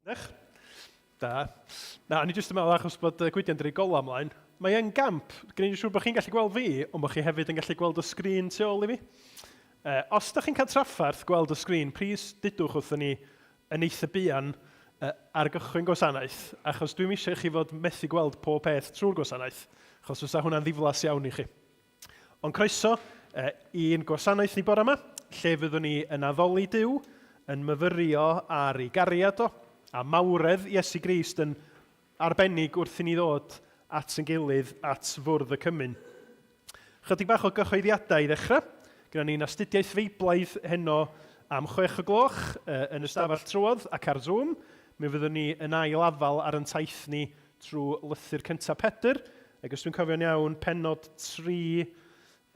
Ych. Da. Na, o'n i jyst yn meddwl achos bod Gwydion wedi rhoi golau ymlaen. Mae e'n gamp. Gwneud yn siŵr bod chi'n gallu gweld fi, ond bod chi hefyd yn gallu gweld y sgrin tu ôl i fi. Os da chi'n cael trafferth gweld y sgrin, plis dudwch wrthyn ni yn eitha buan ar gychwyn gwasanaeth, achos dwi'm eisiau i chi fod methu gweld pob peth trwy'r gwasanaeth, achos fysa hwnna'n ddiflas iawn i chi. Ond croeso i'n gwasanaeth ni bore yma, lle fyddwn ni yn addoli Duw, yn myfyrio ar ei gariad o, a mawredd Iesu Grist yn arbennig wrth i ni ddod at yn gilydd at fwrdd y cymun. Chydig bach o gyhoeddiadau i ddechrau. Gyda ni'n astudiaeth Feiblaidd heno am 6 o gloch yn y stafell trwodd ac ar Zoom. Mi fyddwn ni yn ail afal ar yn taith ni trwy lythyr cyntaf Pedr, ac os dwi'n cofio'n iawn, pennod 3,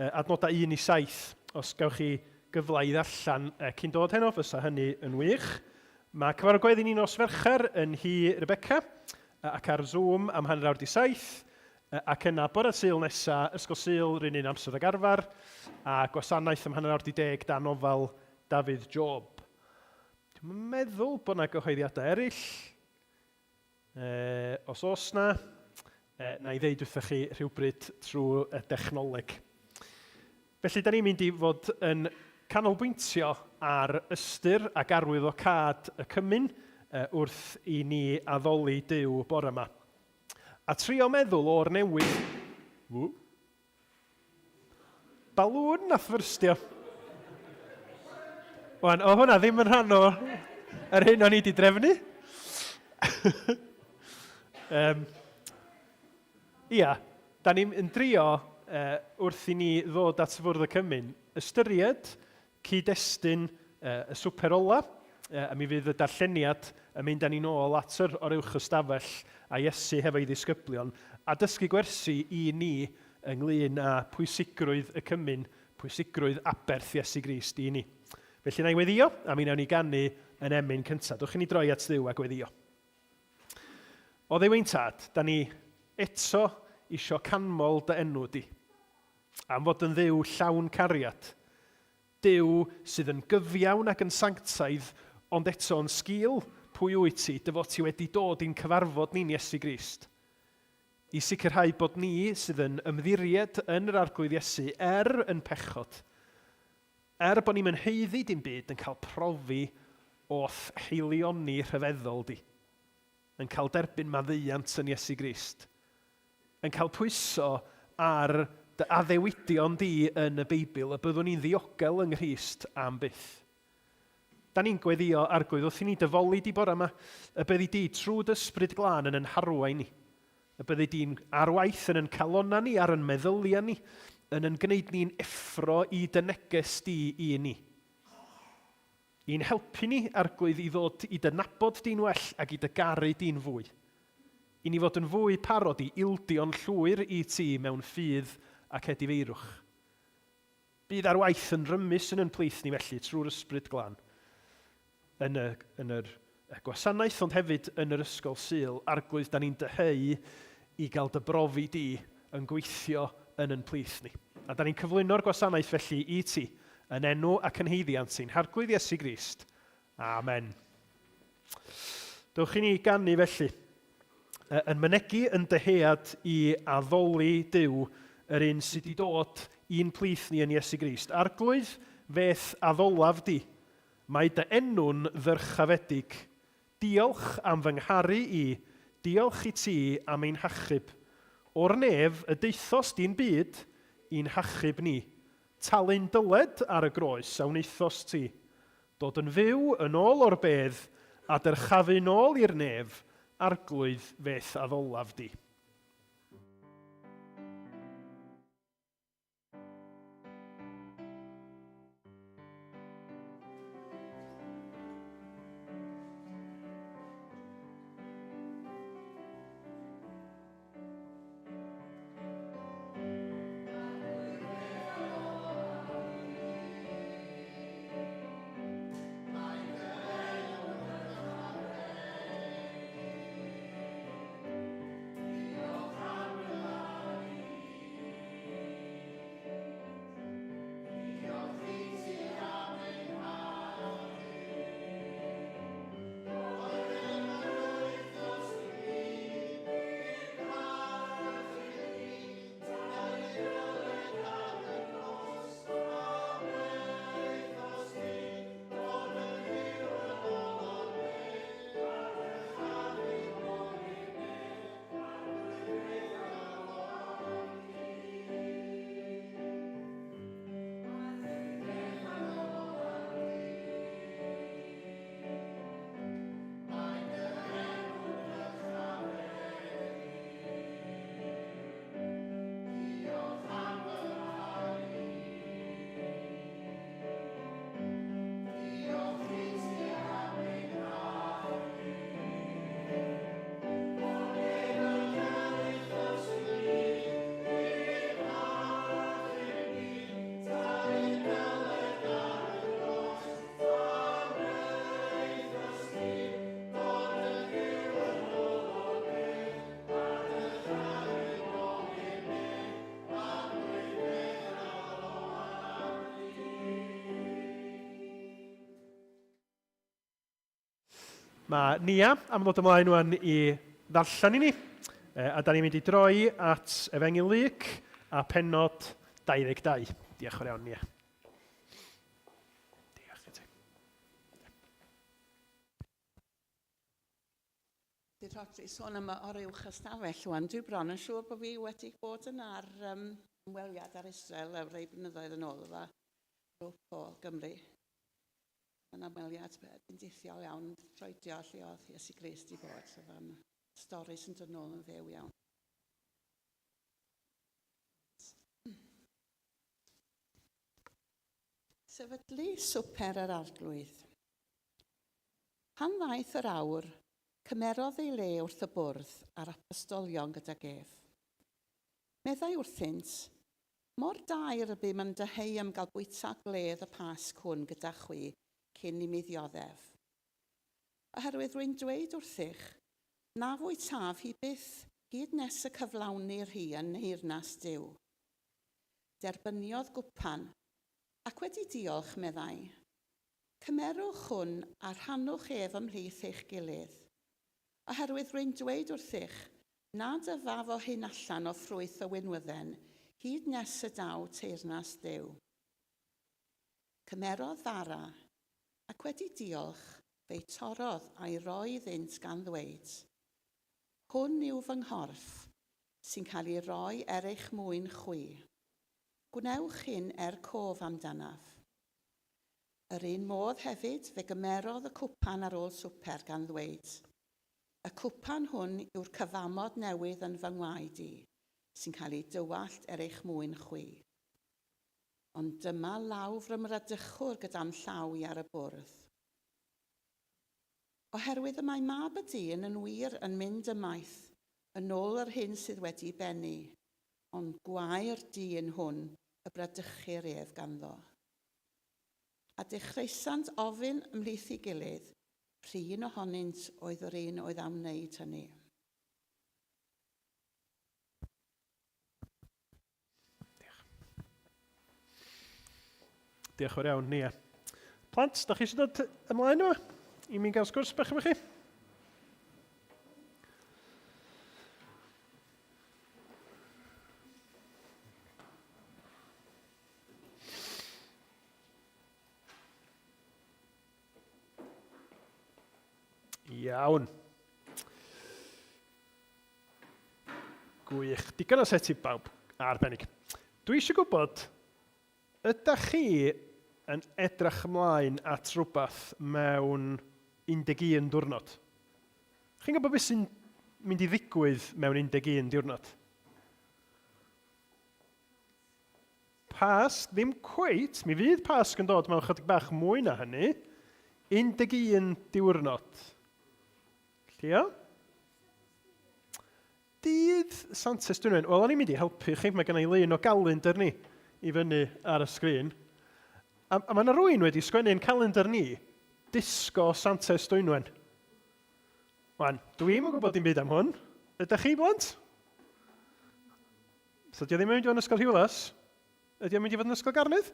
adnodau 1 i 7, os gawch chi gyfle i ddarllen cyn dod heno, fysa hynny yn wych. Mae cyfarfod gweddi ni nos Fercher yn nhŷ Rebecca ac ar Zoom am 6:30, ac yna bore Sul nesa, Ysgol Sul, r'un un amser ag arfer, a gwasanaeth am 10:30 dan ofal Dafydd Job. Dwi'n meddwl bod yna gyhoeddiadau eraill. Os oes na, na i ddeud wrthych chi rhywbryd trwy y dechnoleg. Felly, da ni'n mynd i fod yn canolbwyntio ar ystyr ac arwyddocâd y cymun wrth i ni addoli Duw bore yma. A trio meddwl o'r newydd... Ww. Balŵn nath fyrstio. Wan, o hwnna ddim yn rhan o yr hyn o'n i wedi drefnu. Ia, da ni'n yn drio wrth i ni ddod at fwrdd y cymun, ystyried cyd-destun y swper ola, a mi fydd y darlleniad yn mynd â ni'n ôl at yr oruwch ystafell a Iesu hefo'i ddisgyblion, a dysgu gwersi i ni ynglyn â pwysigrwydd y cymun, pwysigrwydd aberth Iesu Grist i ni. Felly na i weddio, a mi wnawn ni ganu yn emyn cyntaf. Dwch i ni droi at Dduw a gweddio. O Dduw ein Tad, da ni eto isio canmol dy enw di. Am fod yn Dduw llawn cariad. Duw sydd yn gyfiawn ac yn sanctaidd, ond eto yn sgil pwy wyt ti, dy fod ti wedi dod i'n cyfarfod ni'n Iesu Grist. I sicrhau bod ni sydd yn ymddiried yn yr Arglwydd Iesu er yn pechod, er bod ni'm yn haeddu dim byd, yn cael profi o'th haelioni rhyfeddol di, yn cael derbyn maddeuant yn Iesu Grist, yn cael pwyso ar dy addewidion di yn y Beibl y byddwn ni'n ddiogel yng Nghrist am byth. Da ni'n gweddio, Arglwydd, wrth i ni dy foli di bore yma, y byddi di trwy dy Ysbryd Glân yn yn harwain ni, y byddi di'n ar waith yn yn calonnau ni, ar yn meddyliau ni, yn yn gwneud ni'n effro i dy neges di i ni. I'n helpu ni, Arglwydd, i ddod i dy nabod di'n well ac i dy garu di'n fwy. I ni fod yn fwy parod i ildio'n llwyr i ti mewn ffydd ac edifeirwch. Bydd ar waith yn rymus yn yn plith ni felly trwy'r Ysbryd Glân. Yn y, yn yr gwasanaeth ond hefyd yn yr ysgol Sul, Arglwydd, da ni'n dyheu i gael dy brofi di yn gweithio yn yn plith ni. A da ni'n cyflwyno'r gwasanaeth felly i ti, yn enw ac yn haeddiant ein Harglwydd Iesu Grist. Amen. Dewch i ni ganu felly, yn mynegi yn dyhead i addoli Duw, yr un sydd wedi dod i'n plith ni yn Iesu Grist. Arglwydd, fe'th addolaf di. Mae dy enw'n ddyrchafedig. Diolch am fy ngharu i, diolch i ti am ein hachub. O'r nef y daethost i'n byd, i'n hachub ni. Talu'n dyled ar y groes a wnaethost ti. Dod yn fyw yn ôl o'r bedd, a dyrchafu nôl i'r nef, Arglwydd, fe'th addolaf di. Mae Nia am ddod ymlaen wan i ddarllen i ni, a da ni'n mynd i droi at Efengyl Luc a pennod 22. Diolch yn iawn, Nia. Diolch i ti. Di Rhodri sôn am y oruwch ystafell wan. Dwi bron yn siŵr bod fi wedi bod yna ar um, ymweliad ar Israel rei blynyddoedd yn ôl efo grŵp o Gymru. Mae'n ymweliad bendithiol iawn, troedio lle oedd Iesu Grist i bod. So fan stori sy'n dod nôl yn fyw iawn. Sefydlu swper yr Arglwydd. Pan ddaeth yr awr, cymerodd ei le wrth y bwrdd a'r apostolion gydag ef. Meddai wrthynt, Mor daer y bum yn dyheu am gael bwyta gwledd y Pasg hwn gyda chwi cyn i mi ddioddef. Oherwydd rwy'n dweud wrthych, na fwytaf hi byth hyd nes y cyflawnir hi yn nheyrnas Duw. Derbyniodd gwpan, ac wedi diolch, meddai, Cymerwch hwn a rhannwch ef ymhlith eich gilydd. Oherwydd rwy'n dweud wrthych, nad yfaf o hyn allan o ffrwyth y winwydden, hyd nes y daw teyrnas Dduw. Cymerodd fara, ac wedi diolch, fe'i torrodd a'i roi iddynt gan ddweud, Hwn yw fy nghorff, sy'n cael ei roi er eich mwyn chwi. Gwnewch hyn er cof amdanaf. Yr un modd hefyd, fe gymerodd y cwpan ar ôl swper, gan ddweud, Y cwpan hwn yw'r cyfamod newydd yn fy ngwaed i, sy'n cael ei dywallt er eich mwyn chwi. Ond dyma law fy mradychwr gyda'm llaw i ar y bwrdd. Oherwydd y mae Mab y Dyn yn wir yn mynd ymaith, yn ôl yr hyn sydd wedi'i bennu, ond gwae'r dyn hwn y bradychir ef ganddo. A dechreusant ofyn ymhlith ei gilydd, p'run ohonynt oedd yr un oedd am wneud hynny. Diolch. Diolch yn fawr iawn, Nia. Plant, da chi eisiau dod ymlaen yma? I mi gael sgwrs bach efo chi? Iawn. Gwych. Digon o set i bawb. Arbennig. Dwi eisiau gwybod, ydych chi yn edrych ymlaen at rhywbeth mewn 11 diwrnod? Chi'n gwybod beth sy'n mynd i ddigwydd mewn 11 diwrnod? Pasg, ddim cweit, mi fydd Pasg yn dod mewn chydig bach mwy na hynny. 11 diwrnod. Llio? Dydd Santes Dwynwen. Wel, o'n i'n mynd i helpu chi. Mae gen i lun o galendr ni i fyny ar y sgrin. A, a mae yna rwy'n wedi sgwennu'n calendr ni, Disgo Santes Dwynwen. Wan, dwi'm yn gwybod dim byd am hwn. Ydych chi, blant? So, di o ddim yn mynd i fod yn ysgol Rhiwlas? Ydy o'n mynd i fod yn ysgol Garnydd?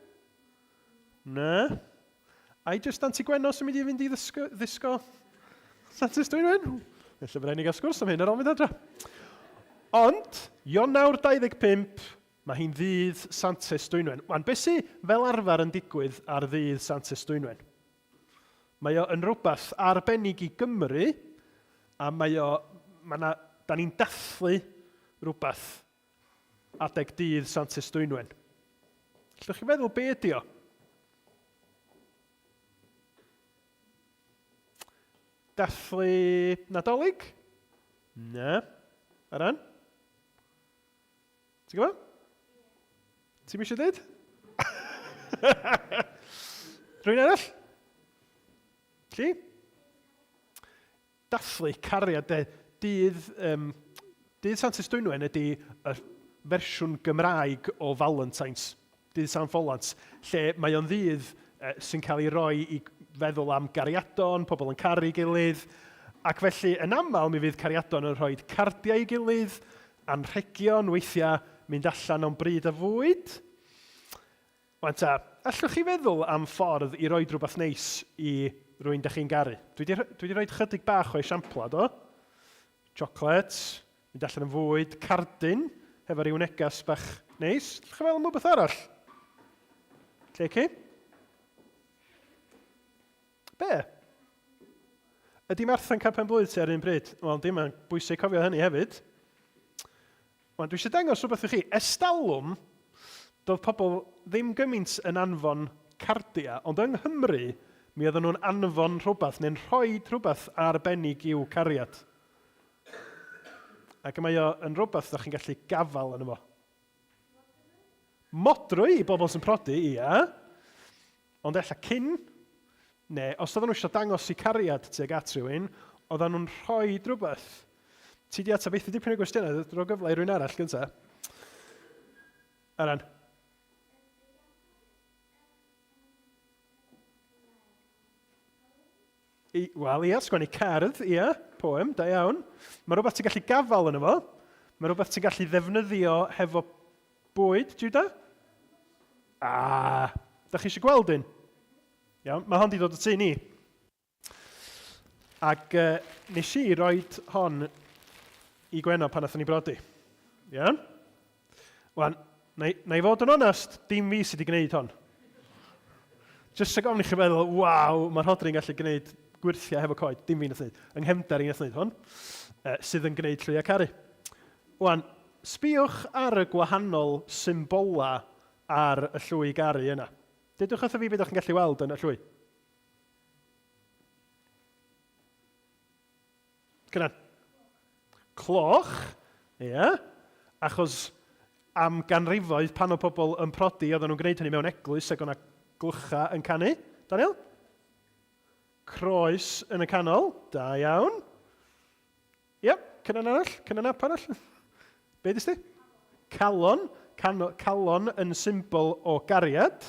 Na. Ai jyst Anti Gwenno sy'n mynd i fynd i ddysgo, ddisgo Santes Dwynwen? Felly bydd rhaid ni gael sgwrs am hyn ar ôl mynd adra. Ond, Ionawr 25, mae hi'n ddydd Santes Dwynwen. Wan, beth sy'n fel arfer yn digwydd ar ddydd Santes Dwynwen? Mae o yn rhywbeth arbennig i Gymru, a mae o, mae na, da ni'n dathlu rhywbeth adeg dydd Santes Dwynwen. Allwch chi feddwl be ydi o? Dathlu Nadolig? Na. Aran? Ti'n gwybod? Ti'n eisiau dweud? Rwy'n arall? Lli? Dathlu cariad de. Dydd, um, dydd Santes Dwynwen ydy y fersiwn Gymraeg o Valentine's, dydd San Ffolant, lle mae o'n ddydd uh, sy'n cael ei roi i feddwl am gariadon, pobl yn caru gilydd, ac felly yn aml mi fydd cariadon yn rhoi cardiau i gilydd, anrhegion, weithiau mynd allan o'n bryd a fwyd. Wan ta, allwch chi feddwl am ffordd i roi rhywbeth neis i rwy'n da chi'n garu? Dwi wedi dwi wedi rhoi chydig bach o esiamplau, do? Chocolates, mynd allan yn fwyd, cardyn, hefo rhyw negas bach neis. Llwch chi fel am rhywbeth arall? Lle ci? Be? Ydy Martha'n cael pen blwydd ti ar un bryd? Wel, dim yn bwysig cofio hynny hefyd. Wel, dwi eisiau dangos rhywbeth i chi. Estalwm, doedd pobl ddim gymaint yn anfon cardiau, ond yng Nghymru, mi oedden nhw'n anfon rhywbeth, neu'n rhoi rhywbeth arbennig i'w cariad. Ac mae o yn rhywbeth ydych chi'n gallu gafael yn fo. Modrwy i bobl sy'n prodi, ia. Ond ella cyn, neu os oedden nhw eisiau dangos eu cariad tuag at rhywun, oedden nhw'n rhoi rhywbeth. Ti di ateb eitha dipyn o gwestiynau, dro gyfle i rywun arall gynta. Aran. Wel, ia, sgwennu cerdd, ia, poem, da iawn. Mae rhywbeth ti'n gallu gafael yn efo. Mae rhywbeth ti'n gallu ddefnyddio hefo bwyd, Judah? Ah, da chi eisiau gweld un? Iawn, mae hon di dod o tu ni. Ac uh, nes i roed hon i Gwenno pan nathon ni brodi. Iawn? Wan, na i, na i fod yn onest, dim fi sydd wedi gwneud hon. Just rhag ofn i chi feddwl, waw, mae Rhodri'n gallu gwneud gwyrthiau hefo coed. Dim fi nath wneud. Yng nghefnder i nath wneud hwn, sydd yn gwneud llwyau caru. Wan, sbïwch ar y gwahanol symbolau ar y llwy garu yna. Dudwch wrtho fi beth ydych chi'n gallu weld yn y llwy. Cynan. Cloch, ie. Yeah. Achos am ganrifoedd pan oedd pobl yn prodi, oedden nhw'n gwneud hynny mewn eglwys ac o'na glychau yn canu. Daniel? Croes yn y canol, da iawn. Ie, yep, cynan arall, cynan ap arall. Be dys ti? Calon, can, calon yn symbol o gariad.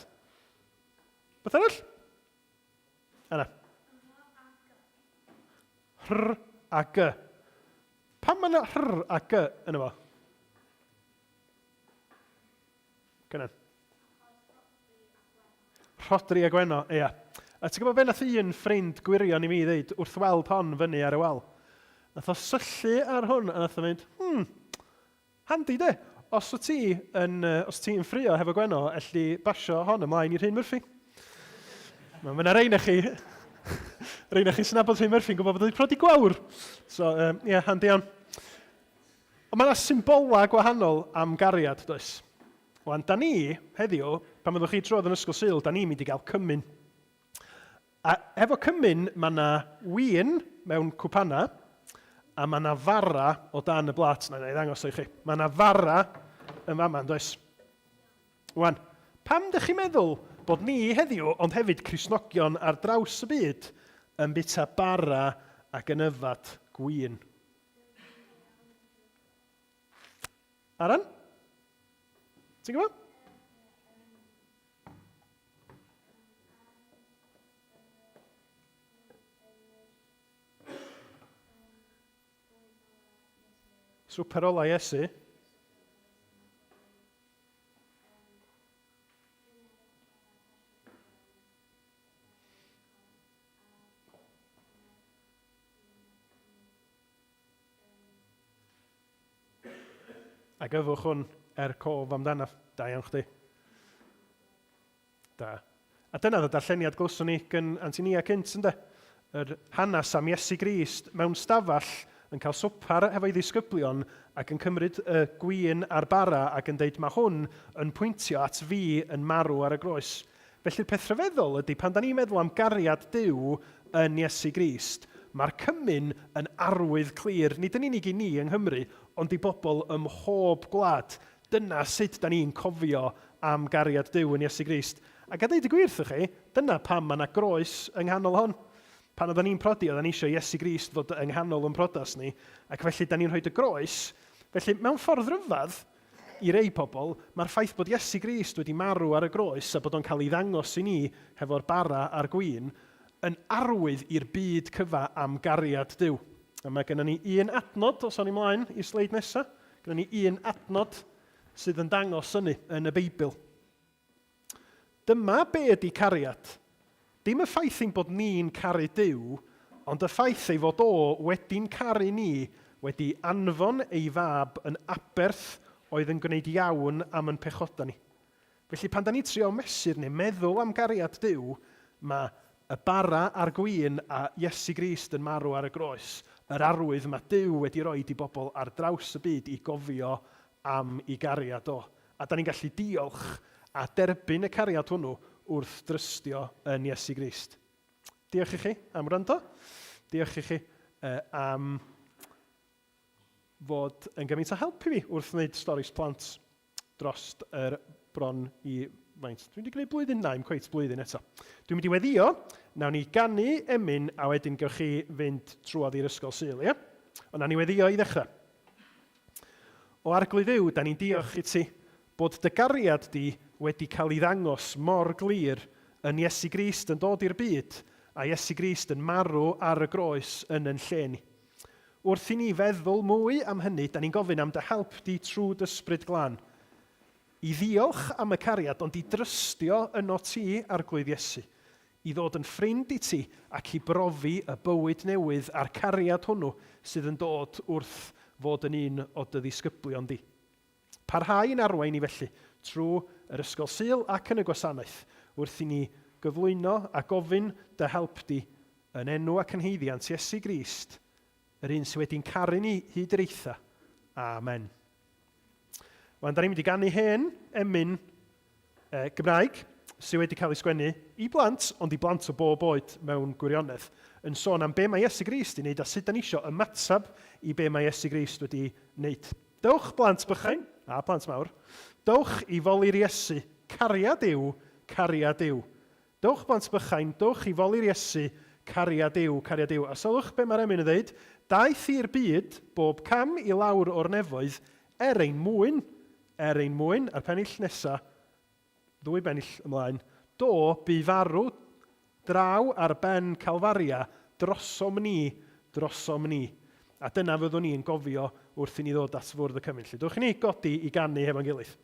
Beth arall? Yna. R a G. Pam mae yna R a G yn efo? Cynan. Rhodri a Gwenno, ia. A ti'n gwybod be nath un ffrind gwirion i mi ddeud wrth weld hon fyny ar y wal? Nath o syllu ar hwn a nath o mynd, hmm, Handi de! Os wyt ti yn, os ti'n ffrio hefo Gwenno, elli basio hon ymlaen i Rhun Murphy. Mae yna rei na chi, rei na chi sy'n nabod Rhun Murphy yn gwybod bod wedi prodi gwawr. So, ie, um, yeah, handi iawn. Ond mae yna symbolau gwahanol am gariad, does? Wan, da ni, heddiw, pan fyddwch chi trodd yn Ysgol Sul, da ni'n mynd i gael cymun. A efo cymun, mae 'na win mewn cwpanau, a mae 'na fara o dan y blat. Na, na i ddangos o i chi. Mae 'na fara yn fama, yn does? Wan, pam dych chi'n meddwl bod ni heddiw, ond hefyd Cristnogion ar draws y byd, yn bwyta bara ac yn yfed gwin? Aran? Ti'n gwybod? Swper ola Iesu. Ac yfwch hwn er cof amdanaf. Da iawn chdi. Da. A dyna oedd y darlleniad glywson ni gan Antinia cynt, ynde? Yr hanes am Iesu Grist mewn stafell yn cael swpar hefo'i ddisgyblion ac yn cymryd y gwin a'r bara ac yn deud mae hwn yn pwyntio at fi yn marw ar y groes. Felly'r peth rhyfeddol ydy pan da ni'n meddwl am gariad Duw yn Iesu Grist, mae'r cymun yn arwydd clir, nid yn unig i ni yng Nghymru, ond i bobl ym mhob gwlad. Dyna sut da ni'n cofio am gariad Duw yn Iesu Grist. Ac a deud y gwir wrthoch chi, dyna pam mae yna groes yng nghanol hon. Pan oedden ni'n prodi, oedden ni eisiau Iesu Grist fod yng nghanol yn prodas ni, ac felly da ni'n rhoi y groes. Felly, mewn ffordd ryfedd, I rei pobl, mae'r ffaith bod Iesu Grist wedi marw ar y groes a bod o'n cael ei ddangos i ni hefo'r bara a'r gwin yn arwydd i'r byd cyfa am gariad Duw. A mae gennym ni un adnod, os awn ni mlaen i'r sleid nesaf, gennym ni un adnod sydd yn dangos hynny yn y Beibl. Dyma be ydy cariad. Dim y ffaith ein bod ni'n caru Duw, ond y ffaith ei fod o wedi'n caru ni, wedi anfon ei Fab yn aberth oedd yn gwneud iawn am yn pechodau ni. Felly pan da ni'n trio mesur neu meddwl am gariad Duw, mae y bara a'r gwin a Iesu Grist yn marw ar y groes, yr arwydd mae Duw wedi roid i bobl ar draws y byd i gofio am i gariad o. A da ni'n gallu diolch a derbyn y cariad hwnnw wrth drystio yn Iesu Grist. Diolch i chi am wrando. Diolch i chi am fod yn gymaint o help i fi wrth wneud storis plant dros yr bron i faint. Dwi'n wedi gwneud blwyddyn? Na, i'm cweit blwyddyn eto. Dwi'n mynd i weddio, nawn ni ganu emyn a wedyn gewch chi fynd trwodd i'r ysgol Sul, ie? Ond nawn ni weddio i ddechrau. O Arglwydd Dduw, da ni'n diolch i ti bod dy gariad di wedi cael ei ddangos mor glir yn Iesu Grist yn dod i'r byd a Iesu Grist yn marw ar y groes yn yn lle ni. Wrth i ni feddwl mwy am hynny, da ni'n gofyn am dy help di trwy dy Ysbryd Glân. I ddiolch am y cariad, ond i drystio yno ti, Arglwydd Iesu. I ddod yn ffrind i ti ac i brofi y bywyd newydd a'r cariad hwnnw sydd yn dod wrth fod yn un o dy ddisgyblion di. Parhau i'n arwain ni felly trwy yr Ysgol Sul ac yn y gwasanaeth wrth i ni gyflwyno a gofyn dy help di yn enw ac yn haeddiant Iesu Grist, yr un sydd wedi'n caru ni hyd yr eitha. Amen. Wan, da ni'n mynd i ganu hen emyn Gymraeg sydd wedi cael ei sgwennu i blant, ond i blant o bob oed mewn gwirionedd, yn sôn am be mae Iesu Grist i wneud a sut da ni eisiau ymateb i be mae Iesu Grist wedi wneud. Dewch blant bychain, a plant mawr, dewch i foli'r Iesu, cariad yw, cariad yw. Dewch blant bychain, dewch i foli'r Iesu, cariad yw, cariad yw. A sylwch be mae'r emyn yn dweud, daeth i'r byd, bob cam i lawr o'r nefoedd, er ein mwyn, Er ein mwyn, a'r pennill nesa, ddwy bennill ymlaen, do, bu farw draw ar ben Calfaria drosom ni, drosom ni. A dyna fyddwn ni yn gofio wrth i ni ddod at fwrdd y cymun. Felly, dewch i ni godi i ganu hefo'n gilydd.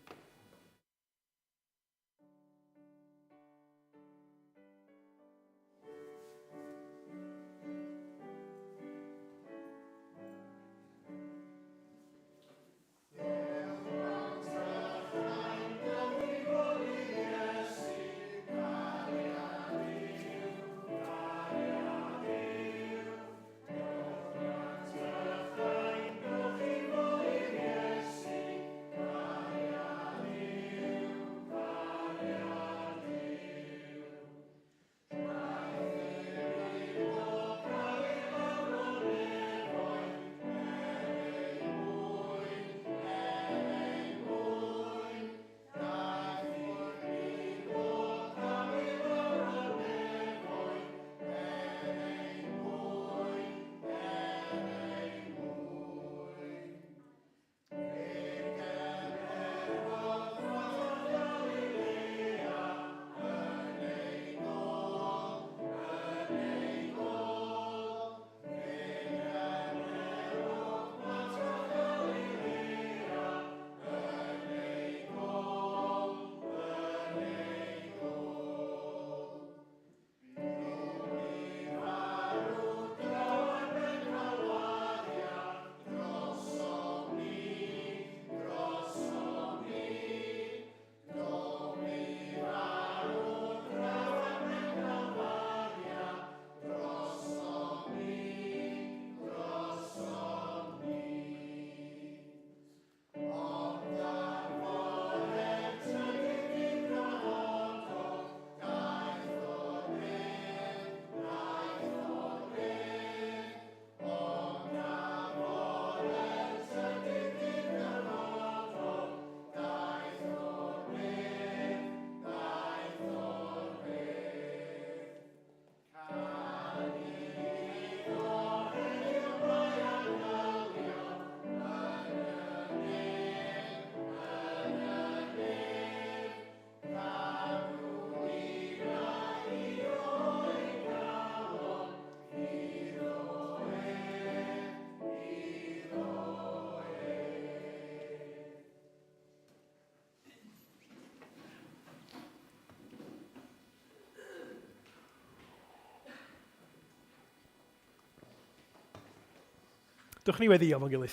Dwch ni weddio fo'n gilydd.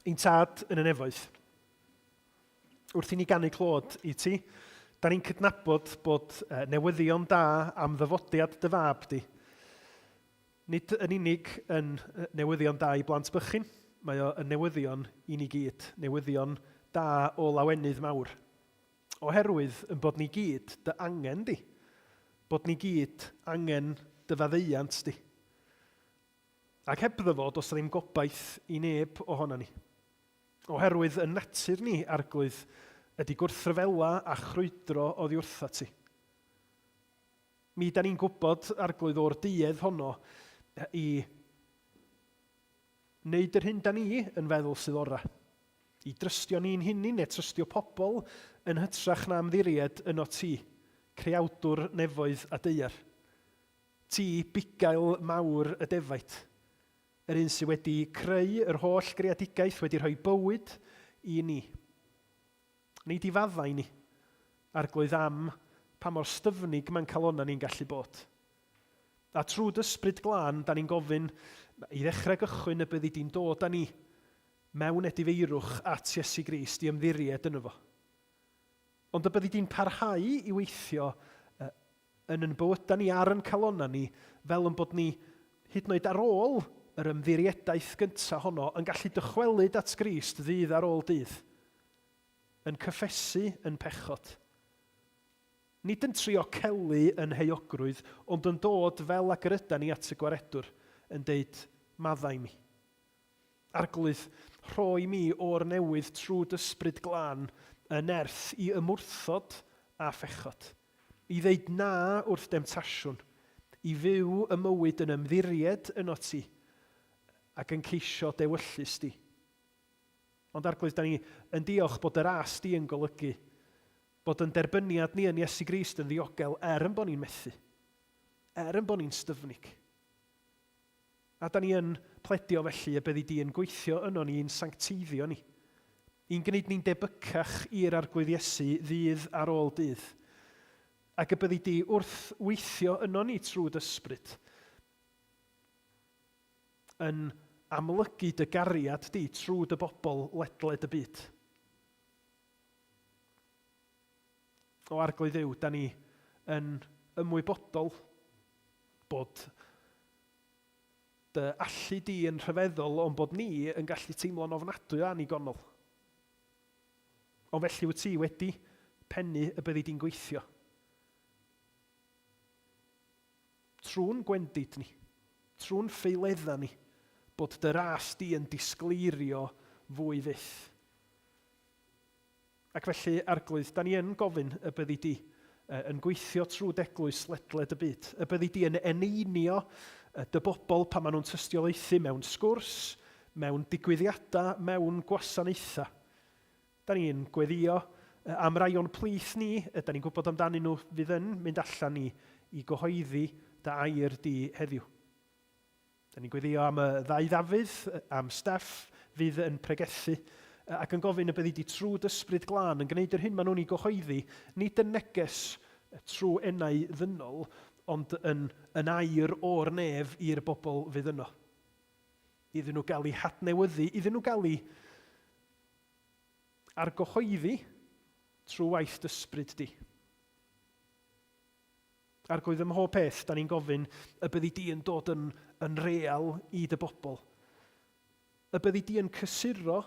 Ein tad yn y nefoedd, wrth i ni ganu clod i ti, da ni'n cydnabod bod newyddion da am ddyfodiad dy fab di. Nid yn unig yn newyddion da i blant bychin, mae o yn newyddion i ni gyd, newyddion da o lawenydd mawr. Oherwydd yn bod ni gyd dy angen di, bod ni gyd angen dy faddeuant di. Ac hebddo fo, does 'na ddim gobaith i neb ohona ni. Oherwydd yn natur ni, Arglwydd, ydy gwrthryfela a chrwydro oddi wrtha ti. Mi da ni'n gwybod, Arglwydd, o'r duedd honno i wneud yr hyn da ni yn feddwl sydd ora. I drystio ni'n hunin neu trystio pobl yn hytrach na ymddiried yno ti, creawdwr nefoedd a daear. Ti, bugail mawr y defaid, yr un sydd wedi creu yr holl greadigaeth, wedi rhoi bywyd i ni. Nid i faddau ni, Arglwydd, am pa mor styfnig mae'n calonnau ni'n gallu bod. A trwy dy Ysbryd Glân, da ni'n gofyn i ddechrau gychwyn y byddi di'n dod â ni mewn edifeirwch at Iesu Grist i ymddiried yno fo. Ond y byddi di'n parhau i weithio yn yn bywydau ni ar yn calonnau ni fel yn bod ni, hyd yn oed ar ôl yr ymddiriedaeth gyntaf honno, yn gallu dychwelyd at Grist ddydd ar ôl dydd, yn cyffesu yn pechod. Nid yn trio celu yn heuogrwydd, ond yn dod fel ag yr ydan ni at y Gwaredwr, yn deud, Maddau mi. Arglwydd, rho i mi o'r newydd trwy d'Ysbryd Glân y nerth i ymwrthod â phechod, i ddeud na wrth demtasiwn, i fyw y mywyd yn ymddiried ynot ti, ac yn ceisio d'ewyllys di. Ond Arglwydd, da ni yn diolch bod dy ras di yn golygu bod yn derbyniad ni yn Iesu Grist yn ddiogel er yn bod ni'n methu, er yn bod ni'n styfnig. A da ni yn pledio felly y byddi di yn gweithio yno ni i'n sancteiddio ni, i'n gwneud ni'n debycach i'r Arglwydd Iesu ddydd ar ôl dydd, ac y byddi di wrth weithio yno ni trwy d'Ysbryd, yn amlygu dy gariad di trwy dy bobl ledled y byd. O Arglwydd Dduw, da ni yn ymwybodol bod dy allu di yn rhyfeddol ond bod ni yn gallu teimlo'n ofnadwy o annigonol. Ond felly wyt ti wedi pennu y byddi di'n gweithio. Trwy'n gwendid ni, trwy'n ffeiledda ni, bod dy ras di yn disgleirio fwy fyth. Ac felly, Arglwydd, da ni yn gofyn y byddi di yn gweithio trwy d'eglwys ledled y byd, y byddi di yn eneinio dy bobl pan maen nhw'n tystiolaethu mewn sgwrs, mewn digwyddiadau, mewn gwasanaethau. Da ni'n gweddio am rai o'n plith ni, da ni'n gwybod amdanyn nhw fydd yn mynd allan i gyhoeddi dy air di heddiw. Da ni'n gweddio am y ddau Ddafydd, am Steff fydd yn pregethu, ac yn gofyn y byddi di trwy d'Ysbryd Glân yn gwneud yr hyn maen nhw'n ei gyhoeddi, nid yn neges trwy enau ddynol, ond yn, yn air o'r nef i'r bobl fydd yno. Iddyn nhw gael eu hadnewyddu, iddyn nhw gael eu argyhoeddi trwy waith d'Ysbryd di. Arglwydd, ym mhob peth, da ni'n gofyn y byddi di yn dod yn, yn real i dy bobl. Y byddi di yn cysuro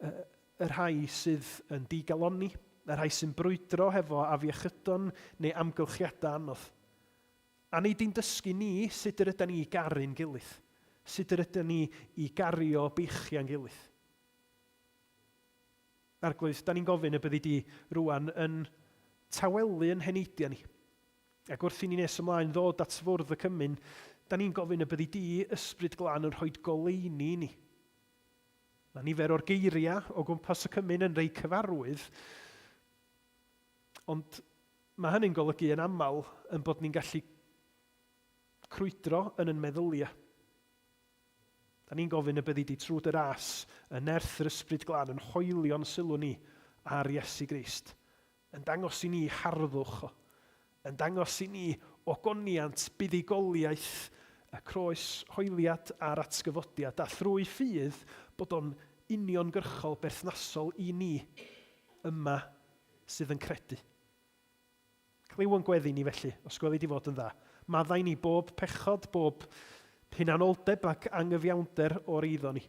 y, y rhai sydd yn digalonni, y rhai sy'n brwydro hefo afiechydon neu amgylchiadau anodd. A nei di'n dysgu ni sut yr ydan ni i garu'n gilydd, sut yr ydan ni i gario beichiau'n gilydd. Arglwydd, da ni'n gofyn y byddi di rwan yn tawelu yn heneidiau ni. Ac wrth i ni nes ymlaen ddod at fwrdd y cymun, da ni'n gofyn y byddi di, Ysbryd Glân, yn rhoi goleuni i ni. Mae nifer o'r geiriau o gwmpas y cymun yn rei cyfarwydd, ond mae hynny'n golygu yn aml yn bod ni'n gallu crwydro yn yn meddyliau. Da ni'n gofyn y byddi di trwy dy ras, y nerth yr Ysbryd Glân yn hoelio'n sylw ni ar Iesu Grist, yn dangos i ni harddwch o, yn dangos i ni ogoniant buddugoliaeth y croes hoeliad a'r atgyfodiad, a thrwy ffydd bod o'n uniongyrchol berthnasol i ni yma sydd yn credu. Clyw yn gweddi ni felly, os gweli di fod yn dda. Maddau ni bob pechod, bob hunanoldeb ac angyfiawnder o'r eiddo ni.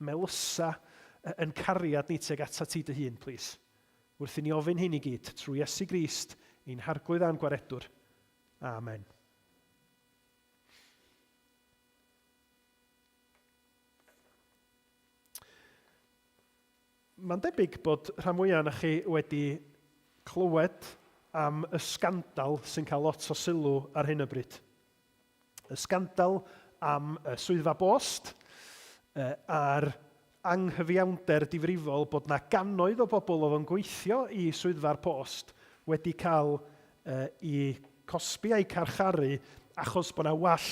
Melysa yn cariad ni tuag atat ti dy hun, plîs. Wrth i ni ofyn hyn i gyd, trwy Iesu Grist, ein Harglwydd a'n Gwaredwr. Amen. Mae'n debyg bod rhan fwyaf ohonoch chi wedi clywed am y sgandal sy'n cael lot o sylw ar hyn o bryd. Y sgandal am y swyddfa bost a'r anghyfiawnder difrifol bod na gannoedd o bobl oedd yn gweithio i swyddfa'r post wedi cael eu cosbi a'u carcharu achos bod na wall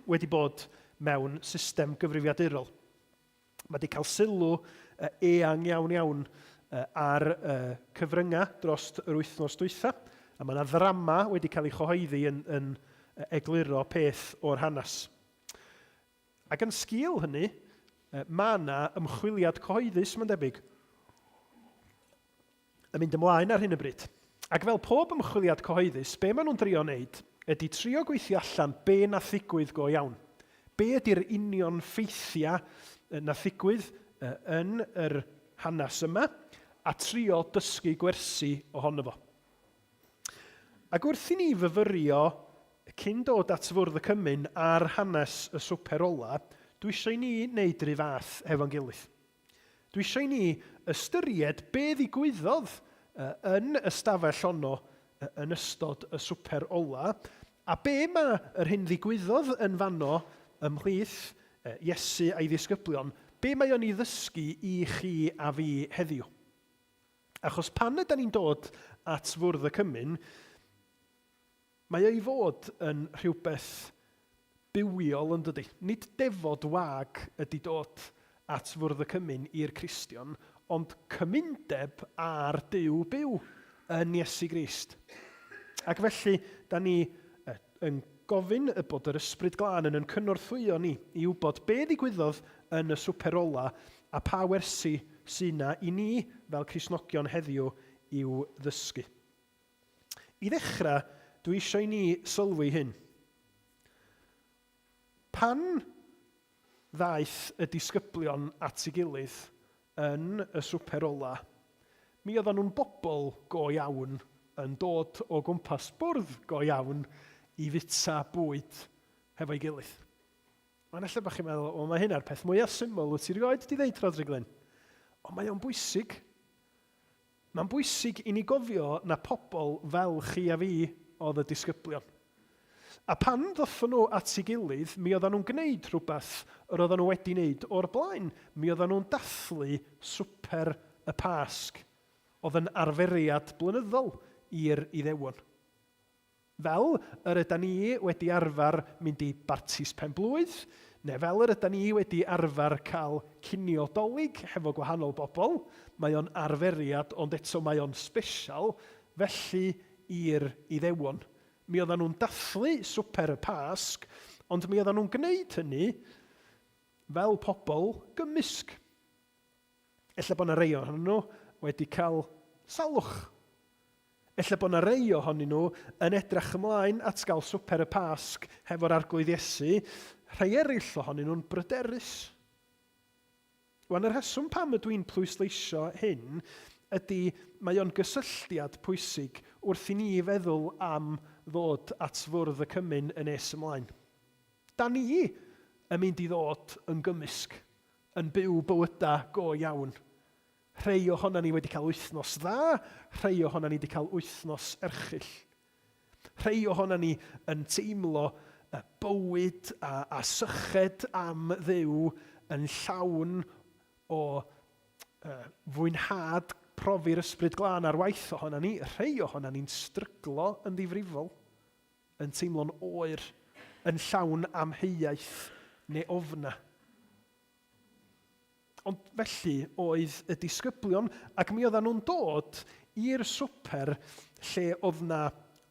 wedi bod mewn system gyfrifiadurol. Mae wedi cael sylw eang iawn iawn ar y cyfryngau dros yr wythnos dwytha, a mae yna ddrama wedi cael ei chyhoeddi yn, yn egluro peth o'r hanes. Ac yn sgil hynny, mae yna ymchwiliad cyhoeddus, mae'n debyg, yn mynd ymlaen ar hyn o bryd. Ac fel pob ymchwiliad cyhoeddus, be maen nhw'n drio wneud ydy trio gweithio allan be nath ddigwydd go iawn. Be ydy'r union ffeithiau nath ddigwydd yn yr hanes yma, a trio dysgu gwersi ohono fo. Ac wrth i ni fyfyrio cyn dod at fwrdd y cymun ar hanes y swper ola, dwi eisiau i ni wneud rhyw fath hefo'n gilydd. Dwi eisiau i ni ystyried be ddigwyddodd yn y stafell honno yn ystod y swper ola, a be mae yr hyn ddigwyddodd yn fanno ymhlith Iesu a'i ddisgyblion, be mae o'n ei ddysgu i chi a fi heddiw. Achos pan ydan ni'n dod at fwrdd y cymun, Mae o i fod yn rhywbeth bywiol yn dydy? Nid defod wag ydy dod at Fwrdd y Cymun i'r Cristion, ond cymundeb â'r Duw byw yn Iesu Grist. Ac felly, da ni yn gofyn y bod yr Ysbryd Glân yn yn cynorthwyo ni i wybod be ddigwyddodd yn y swper ola a pa wersi sy 'na i ni fel Cristnogion heddiw i'w ddysgu. I ddechrau, dwi eisiau i ni sylwi hyn. Pan ddaeth y disgyblion at ei gilydd yn y swper ola, mi oedden nhw'n bobl go iawn yn dod o gwmpas bwrdd go iawn i fwyta bwyd hefo'i gilydd. Mae'n ella bod chi'n meddwl, wel mae hynna'r peth mwyaf syml wyt ti rioed di ddeud, Rhodri Glyn. Ond mae o'n bwysig. Mae'n bwysig i ni gofio na pobl fel chi a fi oedd y disgyblion. A pan ddothon nhw at ei gilydd, mi oedden nhw'n gwneud rhywbeth yr oedden nhw wedi wneud o'r blaen. Mi oedden nhw'n dathlu swper y Pasg, oedd yn arferiad blynyddol i'r Iddewon. Fel yr ydan ni wedi arfer mynd i bartis pen-blwydd, neu fel yr ydan ni wedi arfer cael cinio Dolig hefo gwahanol bobl, mae o'n arferiad ond eto mae o'n sbesial, felly i'r Iddewon. Mi oeddan nhw'n dathlu swper y Pasg, ond mi oeddan nhw'n gwneud hynny fel pobl gymysg. Ella bod 'na rei ohonyn nhw wedi cael salwch. Ella bod 'na rei ohonyn nhw yn edrach ymlaen at gael swper y Pasg hefo'r Arglwydd Iesu, rhai eraill ohonyn nhw'n bryderus. Wan, y rheswm pam ydw i'n pwysleisio hyn ydy mae o'n gysylltiad pwysig wrth i ni feddwl am ddod at fwrdd y cymun yn nes ymlaen. Da ni yn mynd i ddod yn gymysg yn byw bywydau go iawn. Rhei ohonan ni wedi cael wythnos dda, rhei ohonan ni wedi cael wythnos erchyll. Rhei ohonan ni yn teimlo bywyd a, a syched am Dduw yn llawn o uh, fwynhad profi'r ysbryd glân ar waith ohonan ni, rhei ohonan ni'n stryglo yn ddifrifol, yn teimlo'n oer, yn llawn amheuaeth neu ofna. Ond felly oedd y disgyblion, ac mi oedden nhw'n dod I'r swper lle oedd 'na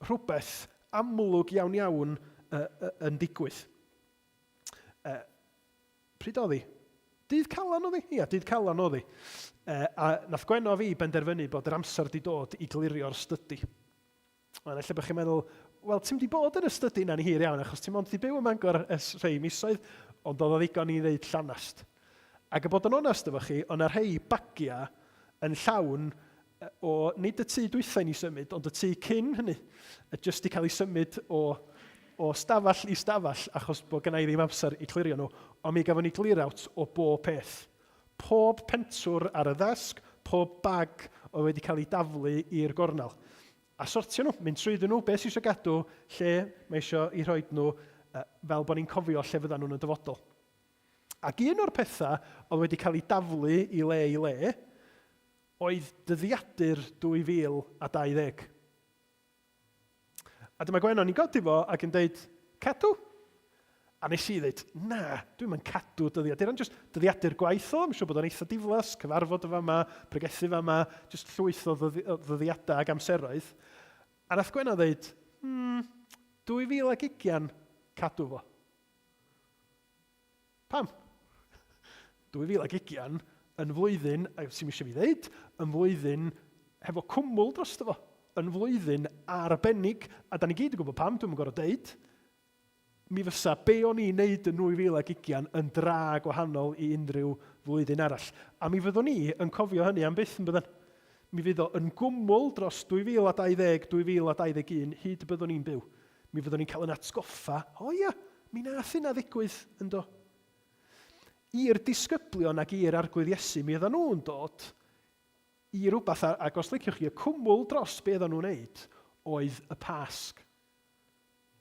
rhywbeth amlwg iawn iawn yn digwydd. Pryd oedd hi? Dydd Calan oedd hi? Ia, dydd Calan oedd hi. A nath Gwenno a fi benderfynu bod yr amser 'di dod i glirio'r stydi. Wel, ella bod chi'n meddwl, wel, ti'm 'di bod yn y stydi yna'n hir iawn, achos ti mond 'di byw ym Mangor ers rhei misoedd, ond oedd o ddigon i ddeud llanast. Ac a bod yn onest efo chi, oedd 'na rhei bagiau yn llawn o, nid y tŷ dwytha i ni symud, ond y tŷ cyn hynny, jyst 'di cael ei symud o, o stafell i stafell, achos bod gynna i ddim amser i clirio nhw, ond mi gafon ni clear out o bob peth. Pob pentwr ar y ddesg, pob bag oedd wedi cael ei daflu i'r gornel. A sortio nhw, mynd trwyddyn nhw, beth sydd eisiau gadw, lle mae eisiau eu rhoi nhw, fel bod ni'n cofio lle fyddan nhw'n y dyfodol. Ac un o'r pethau oedd wedi cael ei daflu i le i le oedd dyddiadur 2020. A dyma Gwennon yn godi fo ac yn deud, cadw? A nes i ddeud, na, dwi'm yn cadw dyddiadur, ond jyst dyddiadur gwaith o, I'm siŵr bod o'n eitha diflas, cyfarfod y fama, pregethu fama, jyst llwyth o ddyddiadau ac amseroedd. A nath Gwenno ddeud, 2020, cadw fo. Pam? 2020 yn flwyddyn, a sy'm eisiau fi ddeud, yn flwyddyn hefo cwmwl drosto fo, yn flwyddyn arbennig, a da ni gyd yn gwybod pam, dwi'm yn gorfod deud. Mi fysa be o'n i'n neud yn 2020 yn dra gwahanol i unrhyw flwyddyn arall. A mi fyddwn ni yn cofio hynny am byth yn byddan. Mi fydd o yn gwmwl dros 2020, 2021, hyd y byddwn ni'n byw. Mi fyddwn ni'n cael yn atgoffa, o ia, mi nath hynna ddigwydd, yndo? I'r disgyblion ac i'r Arglwydd Iesu, mi oedden nhw'n dod i rywbeth, ac os liciwch chi, y cwmwl dros be oedden nhw'n wneud oedd y Pasg.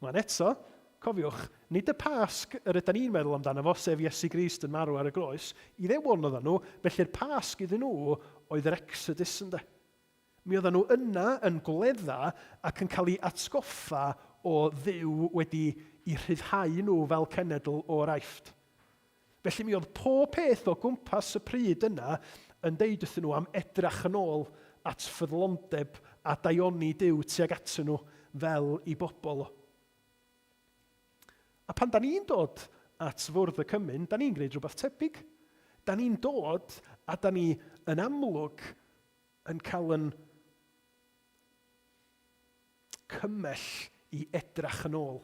Wan eto, cofiwch, nid y Pasg yr ydan ni'n meddwl amdano fo, sef Iesu Grist yn marw ar y groes, Iddewon oedden nhw, felly'r Pasg iddyn nhw oedd yr Exodus, ynde? Mi oedden nhw yna yn gwledda ac yn cael eu atgoffa o Dduw wedi eu rhyddhau nhw fel cenedl o'r Aifft. Felly mi oedd pob peth o gwmpas y pryd yna yn deud wrthyn nhw am edrach yn ôl at ffyddlondeb a daioni Duw tuag atyn nhw fel i bobl o. A pan da ni'n dod at fwrdd y cymun, da ni'n gwneud rhywbeth tebyg. Da ni'n dod a da ni yn amlwg yn cael yn cymell i edrach yn ôl.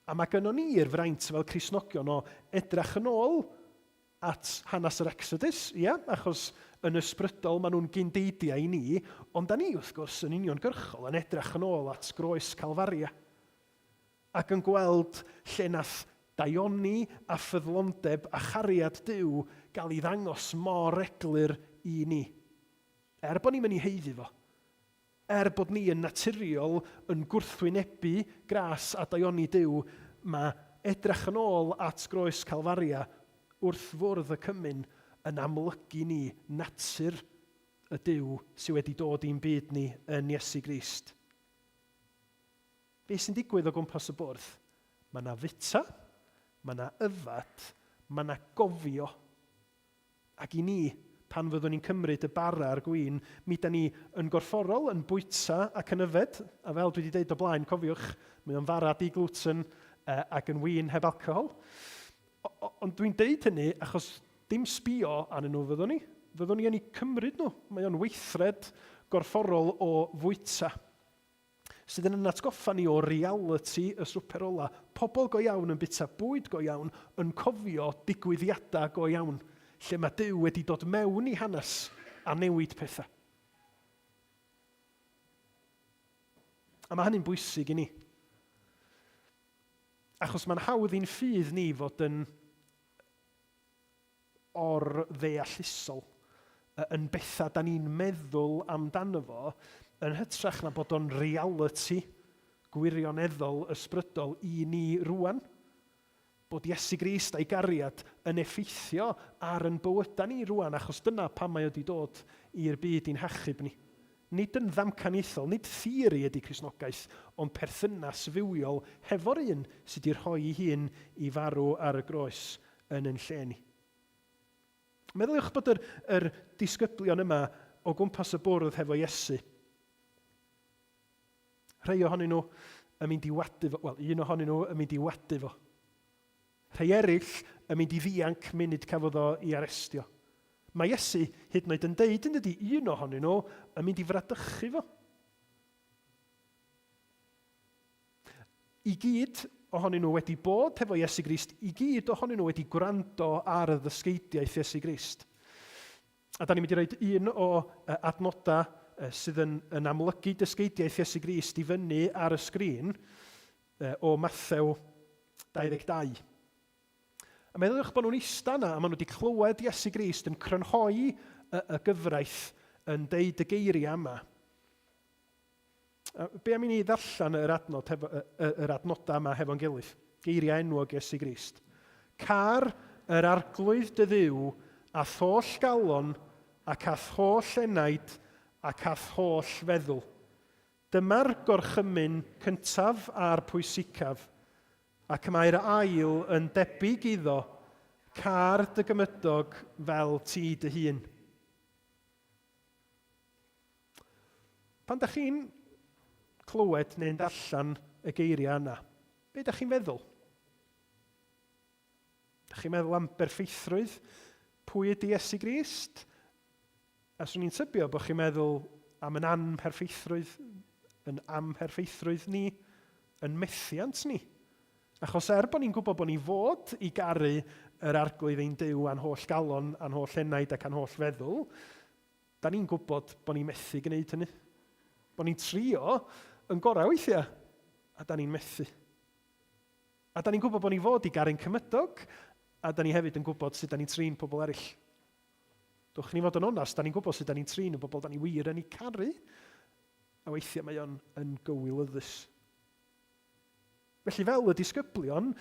A mae gynnon ni'r fraint fel Cristnogion o edrach yn ôl at hanes yr Exodus, ia, achos yn ysbrydol maen nhw'n gyndeidiau i ni, ond da ni wrth gwrs yn uniongyrchol yn edrach yn ôl at groes Calfaria. Ac yn gweld lle nath daioni a ffyddlondeb a chariad Duw gael ei ddangos mor eglur i ni. Er bod ni'm yn ei haeddu fo. Er bod ni yn naturiol yn gwrthwynebu gras a daioni Duw, mae edrach yn ôl at groes Calfaria wrth fwrdd y cymun yn amlygu ni natur y Duw sy wedi dod i'n byd ni yn Iesu Grist. Be sy'n digwydd o gwmpas y bwrdd? Mae 'na fwyta, mae 'na yfed, mae 'na gofio. Ac i ni, pan fyddwn ni'n cymryd y bara a'r gwin, mi 'da ni yn gorfforol yn bwyta ac yn yfed, a fel dwi 'di deud o blaen, cofiwch, mae o'n fara di-gluten ac yn win heb alcohol. Ond dwi'n deud hynny achos dim sbio arnyn nhw fyddwn ni. Fyddwn ni yn eu cymryd nhw. Mae o'n weithred gorfforol o fwyta. Sydd yn yn atgoffa ni o realiti y swper ola. Pobl go iawn yn bwyta bwyd go iawn, yn cofio digwyddiadau go iawn, lle mae Duw wedi dod mewn i hanes a newid pethau. A mae hynny'n bwysig i ni. Achos mae'n hawdd i'n ffydd ni fod yn or-ddeallusol, yn bethau da ni'n meddwl amdano fo, yn hytrach na bod o'n realiti gwirioneddol ysbrydol i ni rwan. Bod Iesu Grist a'i gariad yn effeithio ar yn bywydau ni rwan, achos dyna pam mae o wedi dod i'r byd i'n hachub ni. Nid yn ddamcaniaethol, nid theori ydy Cristnogaeth, ond perthynas fywiol hefo'r un sydd wedi rhoi ei hun i farw ar y groes yn yn lle ni. Meddyliwch bod yr, yr disgyblion yma o gwmpas y bwrdd hefo Iesu. Rhai ohonyn nhw yn mynd i wadu fo, wel, un ohonyn nhw yn mynd i wadu fo. Rhai eraill yn mynd i ddianc munud cafodd o i arestio. Mae Iesu hyd yn oed yn deud yn dydy, un ohonyn nhw yn mynd i fradychu fo. I gyd ohonyn nhw wedi bod hefo Iesu Grist, i gyd ohonyn nhw wedi gwrando ar y ddysgeidiaeth Iesu Grist. A da ni'n mynd i roed un o adnodau sydd yn, yn amlygu dysgeidiaeth Iesu Grist i fyny ar y sgrin o Mathew 22. A meddyliwch bod nhw'n ista yna a maen nhw wedi clywed Iesu Grist yn crynhoi y, y gyfraith yn deud y geiriau yma. Be am i ni ddarllen yr, adnod hefo, yr adnodau yma hefo'n gilydd? Geiriau enwog Iesu Grist. Car yr arglwydd dy ddiw a tholl galon ac a tholl enaid ac a tholl feddwl. Dyma'r gorchymyn cyntaf a'r pwysicaf, ac mae'r ail yn debyg iddo, car dy gymydog fel ti dy hun. Pan da chi'n clywed neu'n darllen y geiriau yna, be da chi'n feddwl? Da chi'n meddwl am berffeithrwydd pwy ydy Iesu Grist? A swn i'n tybio bod chi'n meddwl am yn anmherffeithrwydd, yn amherffeithrwydd ni, yn methiant ni. Achos er bod ni'n gwybod bod ni fod i garu yr Arglwydd ein Duw a'n holl galon, a'n holl enaid ac a'n holl feddwl, Da ni'n gwybod bod ni'n methu gwneud hynny. Bod ni'n trio yn gorau weithiau, a da ni'n methu. A da ni'n gwybod bod ni fod i garu'n cymydog, a da ni hefyd yn gwybod sut da ni'n trin pobl eraill. Dwch ni fod yn onast, da ni'n gwybod sut da ni'n trin y bobl da ni wir yn eu caru, a weithiau mae o'n yn gywilyddus. Felly fel y disgyblion,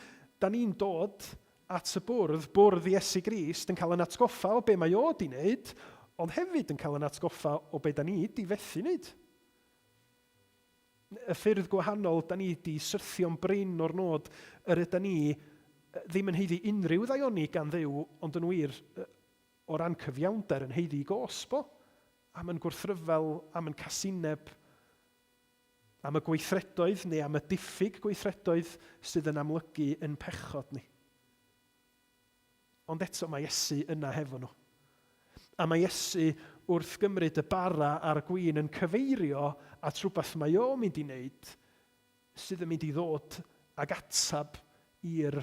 da ni'n dod at y bwrdd, bwrdd Iesu Grist, yn cael yn atgoffa o be mae o di wneud, ond hefyd yn cael yn atgoffa o be da ni di fethu wneud. Y ffyrdd gwahanol da ni di syrthio'n brin o'r nod yr yda ni ddim yn haeddu unrhyw ddaioni gan Dduw, ond yn wir, o ran cyfiawnder yn haeddu i gosb o, am yn gwrthryfel, am yn casineb, Am y gweithredoedd neu am y diffyg gweithredoedd sydd yn amlygu yn pechod ni. Ond eto mae Iesu yna hefo nhw. A mae Iesu wrth gymryd y bara a'r gwin yn cyfeirio at rhywbeth mae o'n mynd i wneud sydd yn mynd i ddod ag atab i'r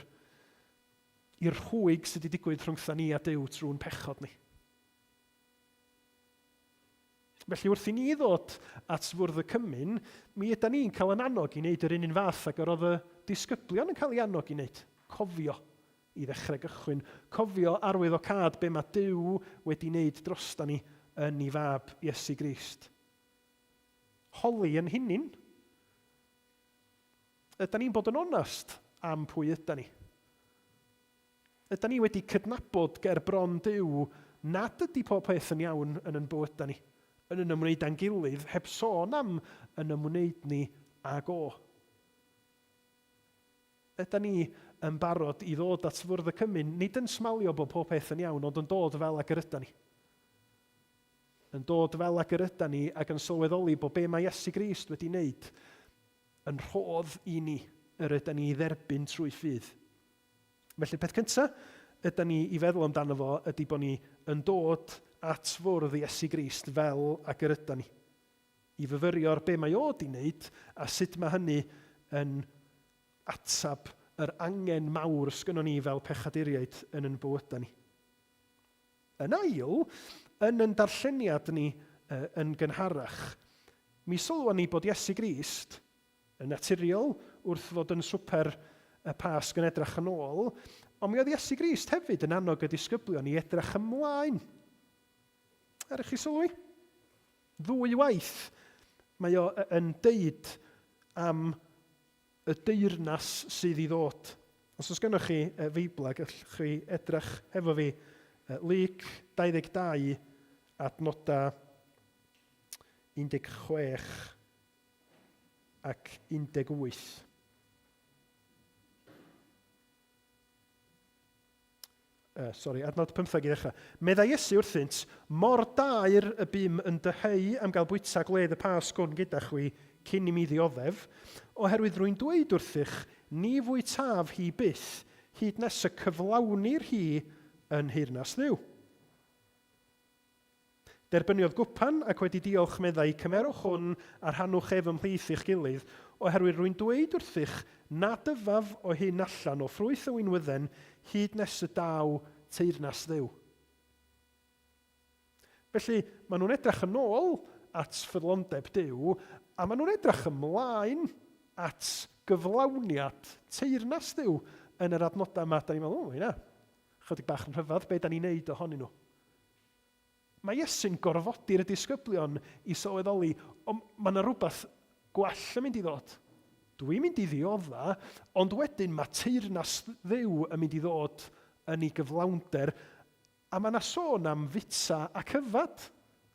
i'r rhwyg sydd wedi digwydd rhwngtha ni a Duw trwy'n pechod ni. Felly wrth i ni ddod at fwrdd y cymun, mi yda ni'n cael yn annog i wneud yr un un fath ag yr oedd y disgyblion yn cael ei annog i wneud. Cofio i ddechrau gychwyn. Cofio arwyddocâd be mae Duw wedi wneud drosta ni yn ei fab Iesu Grist. Holi yn hunin. Yda ni'n bod yn onest am pwy yda ni? Ydan ni wedi cydnabod ger bron Duw nad ydy pob peth yn iawn yn yn bywydau ni, yn yn ymwneud â'n gilydd, heb sôn am yn ymwneud ni ag o? Ydan ni yn barod i ddod at fwrdd y cymun, nid yn smalio bod pob peth yn iawn, ond yn dod fel ag yr ydan ni? Yn dod fel ag yr ydan ni ac yn sylweddoli bod be mae Iesu Grist wedi wneud yn rhodd i ni, yr ydan ni i dderbyn trwy ffydd. Felly, peth cyntaf ydy ni i feddwl amdano fo ydy bod ni yn dod at fwrdd Iesu Grist fel ag yr ydy ni. I fyfyrio ar be mae o di wneud a sut mae hynny yn atab yr angen mawr sgynnon ni fel pechaduriaid yn yn bywydau ni. Yn ail, yn yn darlleniad ni yn gynharach, mi sylwon ni bod Iesu Grist Yn naturiol, wrth fod yn swper y Pasg yn edrach yn ôl, ond mi oedd Iesu Grist hefyd yn annog y disgyblion i edrach ymlaen. Er i chi sylwi? Ddwy waith mae o yn deud am y deyrnas sydd i ddod. Os oes gennych chi Feiblau, gallwch chi edrych hefo fi Luc 22 adnodau 16 ac 18. Sori, adnod 15 i ddechrau. Meddai Iesu wrthynt, Mor daer y bum yn dyheu am gael bwyta gwledd y Pasg hwn gyda chwi cyn i mi ddioddef, oherwydd rwy'n dweud wrthych, ni fwytaf hi byth, hyd nes y cyflawnir hi yn nheyrnas Dduw. Derbyniodd gwpan, ac wedi diolch, meddai, Cymerwch hwn a rhannwch ef ymhlith eich gilydd, oherwydd rwy'n dweud wrthych nad yfaf o hyn allan o ffrwyth y winwydden hyd nes y daw teyrnas Dduw. Felly, maen nhw'n edrych yn ôl at ffyddlondeb Duw, a maen nhw'n edrych ymlaen at gyflawniad teyrnas Dduw yn yr adnodau yma. Da ni'n meddwl, o, hynna, chydig bach yn rhyfedd, be da ni'n neud ohonyn nhw? Mae Iesu'n gorfodi'r disgyblion i sylweddoli, o, mae yna rhywbeth gwell yn mynd i ddod. Dwi'n mynd i ddiodda, ond wedyn mae teyrnas Dduw yn mynd i ddod yn ei gyflawnder, a mae yna sôn am fwyta ac yfad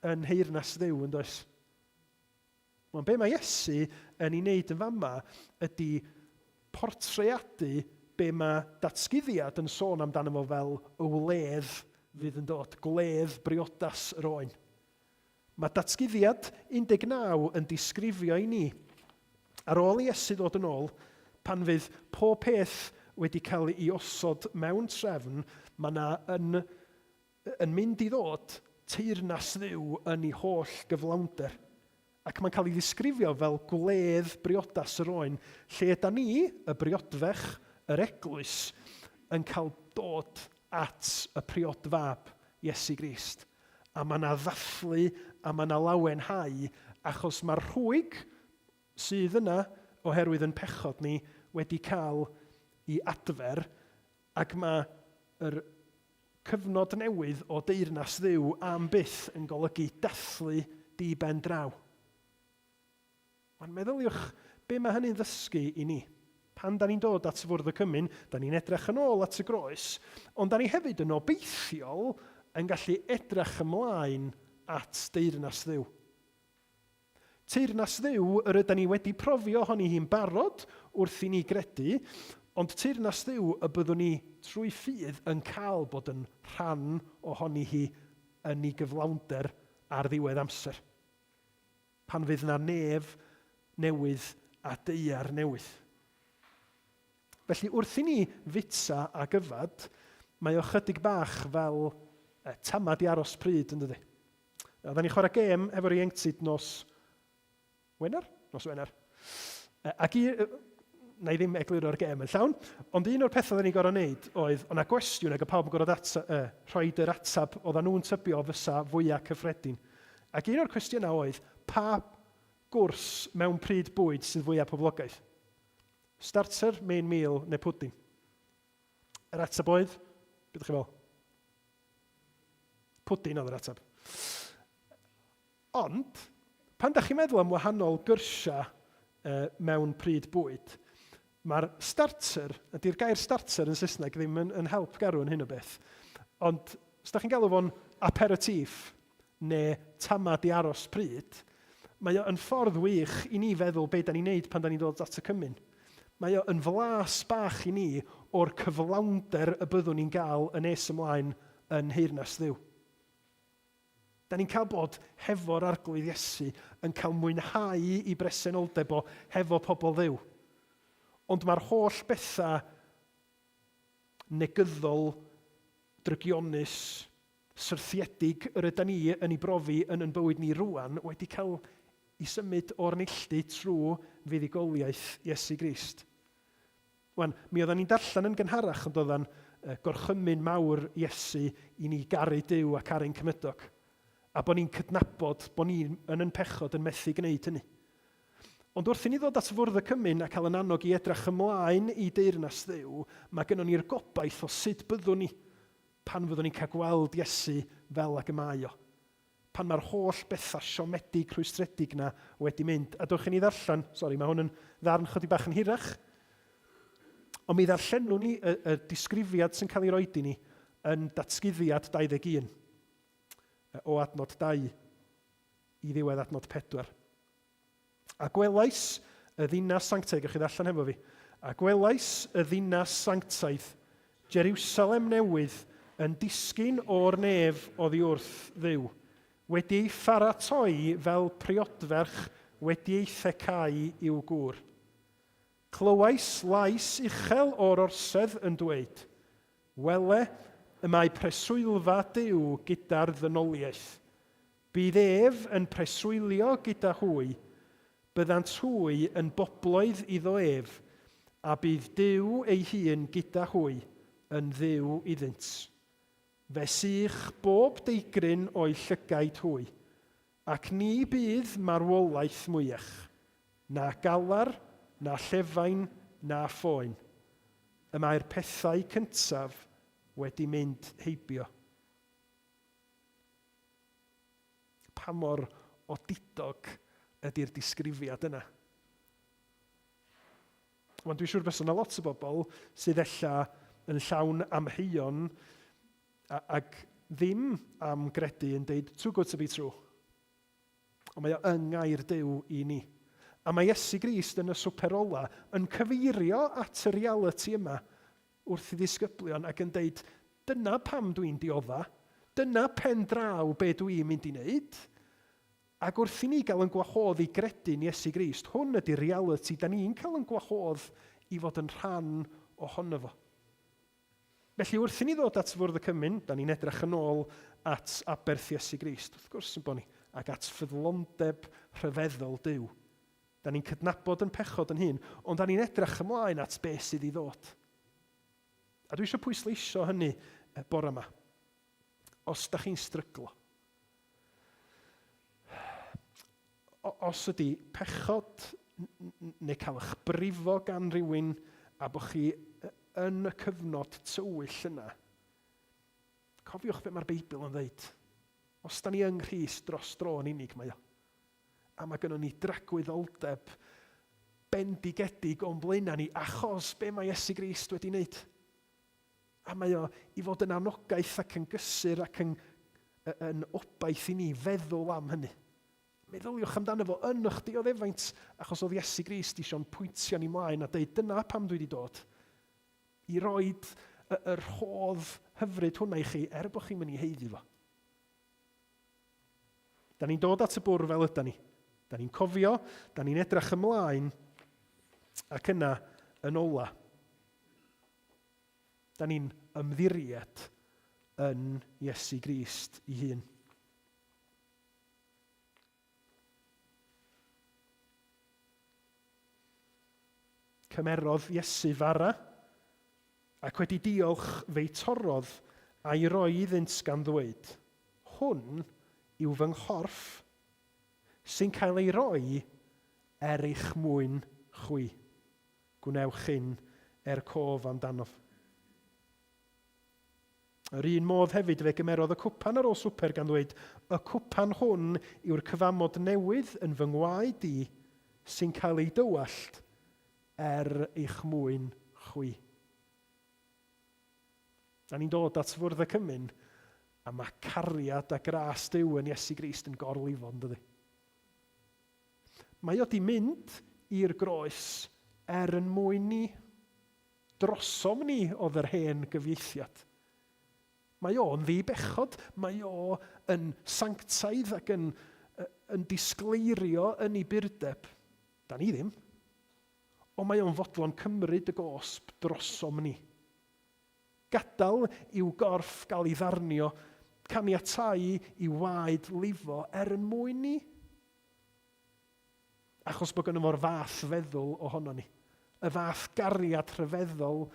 yn nheyrnas Dduw, yn does? Wel, be mae Iesu yn ei wneud yn fama ydy portreadu be mae datguddiad yn sôn amdano fo fel y wledd fydd yn dod, gwledd briodas yr oen. Mae datguddiad 19 yn disgrifio i ni, ar ôl i Iesu ddod yn ôl, pan fydd pob peth wedi cael ei osod mewn trefn, mae yna yn yn mynd i ddod teyrnas Dduw yn ei holl gyflawnder. Ac mae'n cael ei ddisgrifio fel gwledd briodas yr oen, lle yda ni, y briodfech, yr eglwys, yn cael dod at y priodfab, Iesu Grist. A mae yna ddathlu a mae yna lawenhau, achos mae'r rhwyg sydd yna oherwydd yn pechod ni wedi cael ei adfer, Ac mae yr cyfnod newydd o deyrnas Dduw am byth yn golygu dathlu di ben draw. Wan, meddyliwch be mae hynny'n ddysgu i ni. Pan da ni'n dod at fwrdd y cymun, da ni'n edrych yn ôl at y groes, ond da ni hefyd yn obeithiol yn gallu edrych ymlaen at deyrnas Dduw. Teyrnas Dduw yr ydan ni wedi profi ohoni hi'n barod wrth i ni gredu, ond teyrnas Dduw y byddwn ni trwy ffydd yn cael bod yn rhan ohoni hi yn ei gyflawnder ar ddiwedd amser, pan fydd 'na nef newydd a daear newydd. Felly wrth i ni fwyta ac yfed, mae o chydig bach fel tamad i aros pryd, yn dydi? Oedden ni'n chwarae gêm efo'r ieuenctid nos Wener? Nos Wener. Ac i, na i ddim egluro'r gêm yn llawn, ond un o'r pethau oedden ni'n gorfod wneud oedd, o'na gwestiwn ac y pawb yn gorfod ata, rhoi yr ateb oedden nhw'n tybio fysa fwyaf cyffredin. Ac un o'r cwestiynau oedd, pa gwrs mewn pryd bwyd sydd fwyaf poblogaidd? Starter, main meal neu pudding? Yr ateb oedd, beth ydych chi'n meddwl? Pwdin oedd yr ateb. Ond, pan da chi'n meddwl am wahanol gyrsiau uh, mewn pryd bwyd, mae'r starter, ydy'r gair starter yn Saesneg ddim yn, yn help garw yn hyn o beth, ond os da chi'n galw fo'n aperitif neu tamad i aros pryd, mae o yn ffordd wych i ni feddwl be da ni'n neud pan da ni'n dod at y cymun. Mae o yn flas bach i ni o'r cyflawnder y byddwn ni'n gael yn nes ymlaen yn nheyrnas Dduw. Da ni'n cael bod hefo'r Arglwydd Iesu, yn cael mwynhau i bresenoldeb o hefo pobl Dduw. Ond mae'r holl bethau negyddol, drygionus, syrthiedig yr ydan ni yn ei brofi yn yn bywyd ni rŵan wedi cael ei symud o'r neilltu trwy fuddugoliaeth Iesu Grist. Wan, mi oeddan ni'n darllen yn gynharach ond oeddan gorchymyn mawr Iesu i ni garu Duw a caru'n cymydog, a bod ni'n cydnabod bod ni yn yn pechod yn methu gwneud hynny. Ond wrth i ni ddod at fwrdd y cymun a cael yn annog i edrach ymlaen i deyrnas Dduw, mae gynnon ni'r gobaith o sut byddwn ni pan fyddwn ni'n cael gweld Iesu fel ag y mae o. Pan mae'r holl bethau siomedig, rhwystredig 'na wedi mynd. A dewch i ni ddarllen, sori, mae hwn yn ddarn chydig bach yn hirach, ond mi ddarllenwn ni y, y disgrifiad sy'n cael ei roed i ni yn Datguddiad 21, o adnod 2 i ddiwedd adnod 4. A gwelais y ddinas sanctaidd, gewch chi ddarllen hefo fi. A gwelais y ddinas sanctaidd, Jeriwsalem newydd, yn disgyn o'r nef oddi wrth Dduw, wedi ei pharatoi fel priodferch wedi ei thecau i'w gŵr. Clywais lais uchel o'r orsedd yn dweud, Wele, y mae preswylfa Duw gyda'r ddynoliaeth. Bydd ef yn preswylio gyda hwy, byddant hwy yn bobloedd iddo ef, a bydd Duw ei hun gyda hwy, yn Dduw iddynt. Fe sych bob deigryn o'u llygaid hwy, ac ni bydd marwolaeth mwyach, na galar, na llefain, na phoen. Y mae'r pethau cyntaf wedi mynd heibio. Pa mor odidog ydy'r disgrifiad yna? Wan, dwi'n siŵr fysa yna lot o bobl sydd ella yn llawn amheuon ac ddim am gredu yn deud too good to be true. Ond mae o yng ngair Duw i ni. A mae Iesu Grist yn y swper ola yn cyfeirio at y realiti yma wrth i ddisgyblion ac yn deud, dyna pam dwi'n diodda, dyna pen draw be dwi'n mynd i wneud. Ac wrth i ni gael yn gwahodd i gredu'n Iesu Grist, hwn ydy'r realiti da ni'n cael yn gwahodd i fod yn rhan ohono fo. Felly wrth i ni ddod at fwrdd y cymun, da ni'n edrych yn ôl at aberth Iesu Grist, wrth gwrs yn bod ni, ac at ffyddlondeb rhyfeddol Duw. Da ni'n cydnabod yn pechod yn hun, ond da ni'n edrych ymlaen at beth sydd i ddod. A dwi eisiau pwysleisio hynny bore yma. Os da chi'n stryglo, os ydy pechod neu cael eich brifo gan rywun a bod chi yn y cyfnod tywyll yna, cofiwch beth mae'r Beibl yn dweud. Os da ni yng Nghrist dros dro yn unig mae o. A mae gynnon ni dragwyddoldeb bendigedig o'n blaenau ni achos be mae Iesu Grist wedi wneud. A mae o i fod yn anogaeth ac yn gysur ac yn, yn obaith i ni feddwl am hynny. Meddyliwch amdano fo yn eich dioddefaint, achos oedd Iesu Grist eisiau'n pwyntio ni mlaen a dweud, dyna pam dwi wedi dod. I roed y, y rhodd hyfryd hwnna i chi, er bod chi'n mynd i heiddi fo. Da ni'n dod at y bwrdd fel yda ni. Da ni'n cofio, da ni'n edrych ymlaen, ac yna, yn ola, da ni'n ymddiried yn Iesu Grist i hun. Cymerodd Iesu fara, ac wedi diolch fe'i torrodd a'i roi iddynt gan ddweud, Hwn yw fy nghorff, sy'n cael ei roi er eich mwyn chwi. Gwnewch hyn er cof amdanof. Yr un modd hefyd fe gymerodd y cwpan ar ôl swper gan ddweud, Y cwpan hwn yw'r cyfamod newydd yn fy ngwaed i, sy'n cael ei dywallt er eich mwyn chwi. Da ni'n dod at fwrdd y cymun, a mae cariad a gras Duw yn Iesu Grist yn gorlifo, yn dydi? Mae o di mynd i'r groes er yn mwyn ni. Drosom ni oedd yr hen gyfieithiad. Mae o'n ddi-bechod, mae o yn sanctaidd ac yn, yn disgleirio yn ei burdeb. Da ni ddim. Ond mae o'n fodlon cymryd y gosb drosom ni. Gadael i'w gorff gael ei ddarnio, caniatáu i waed lifo er yn mwyn ni. Achos bod gynno fo'r fath feddwl ohono ni. Y fath gariad rhyfeddol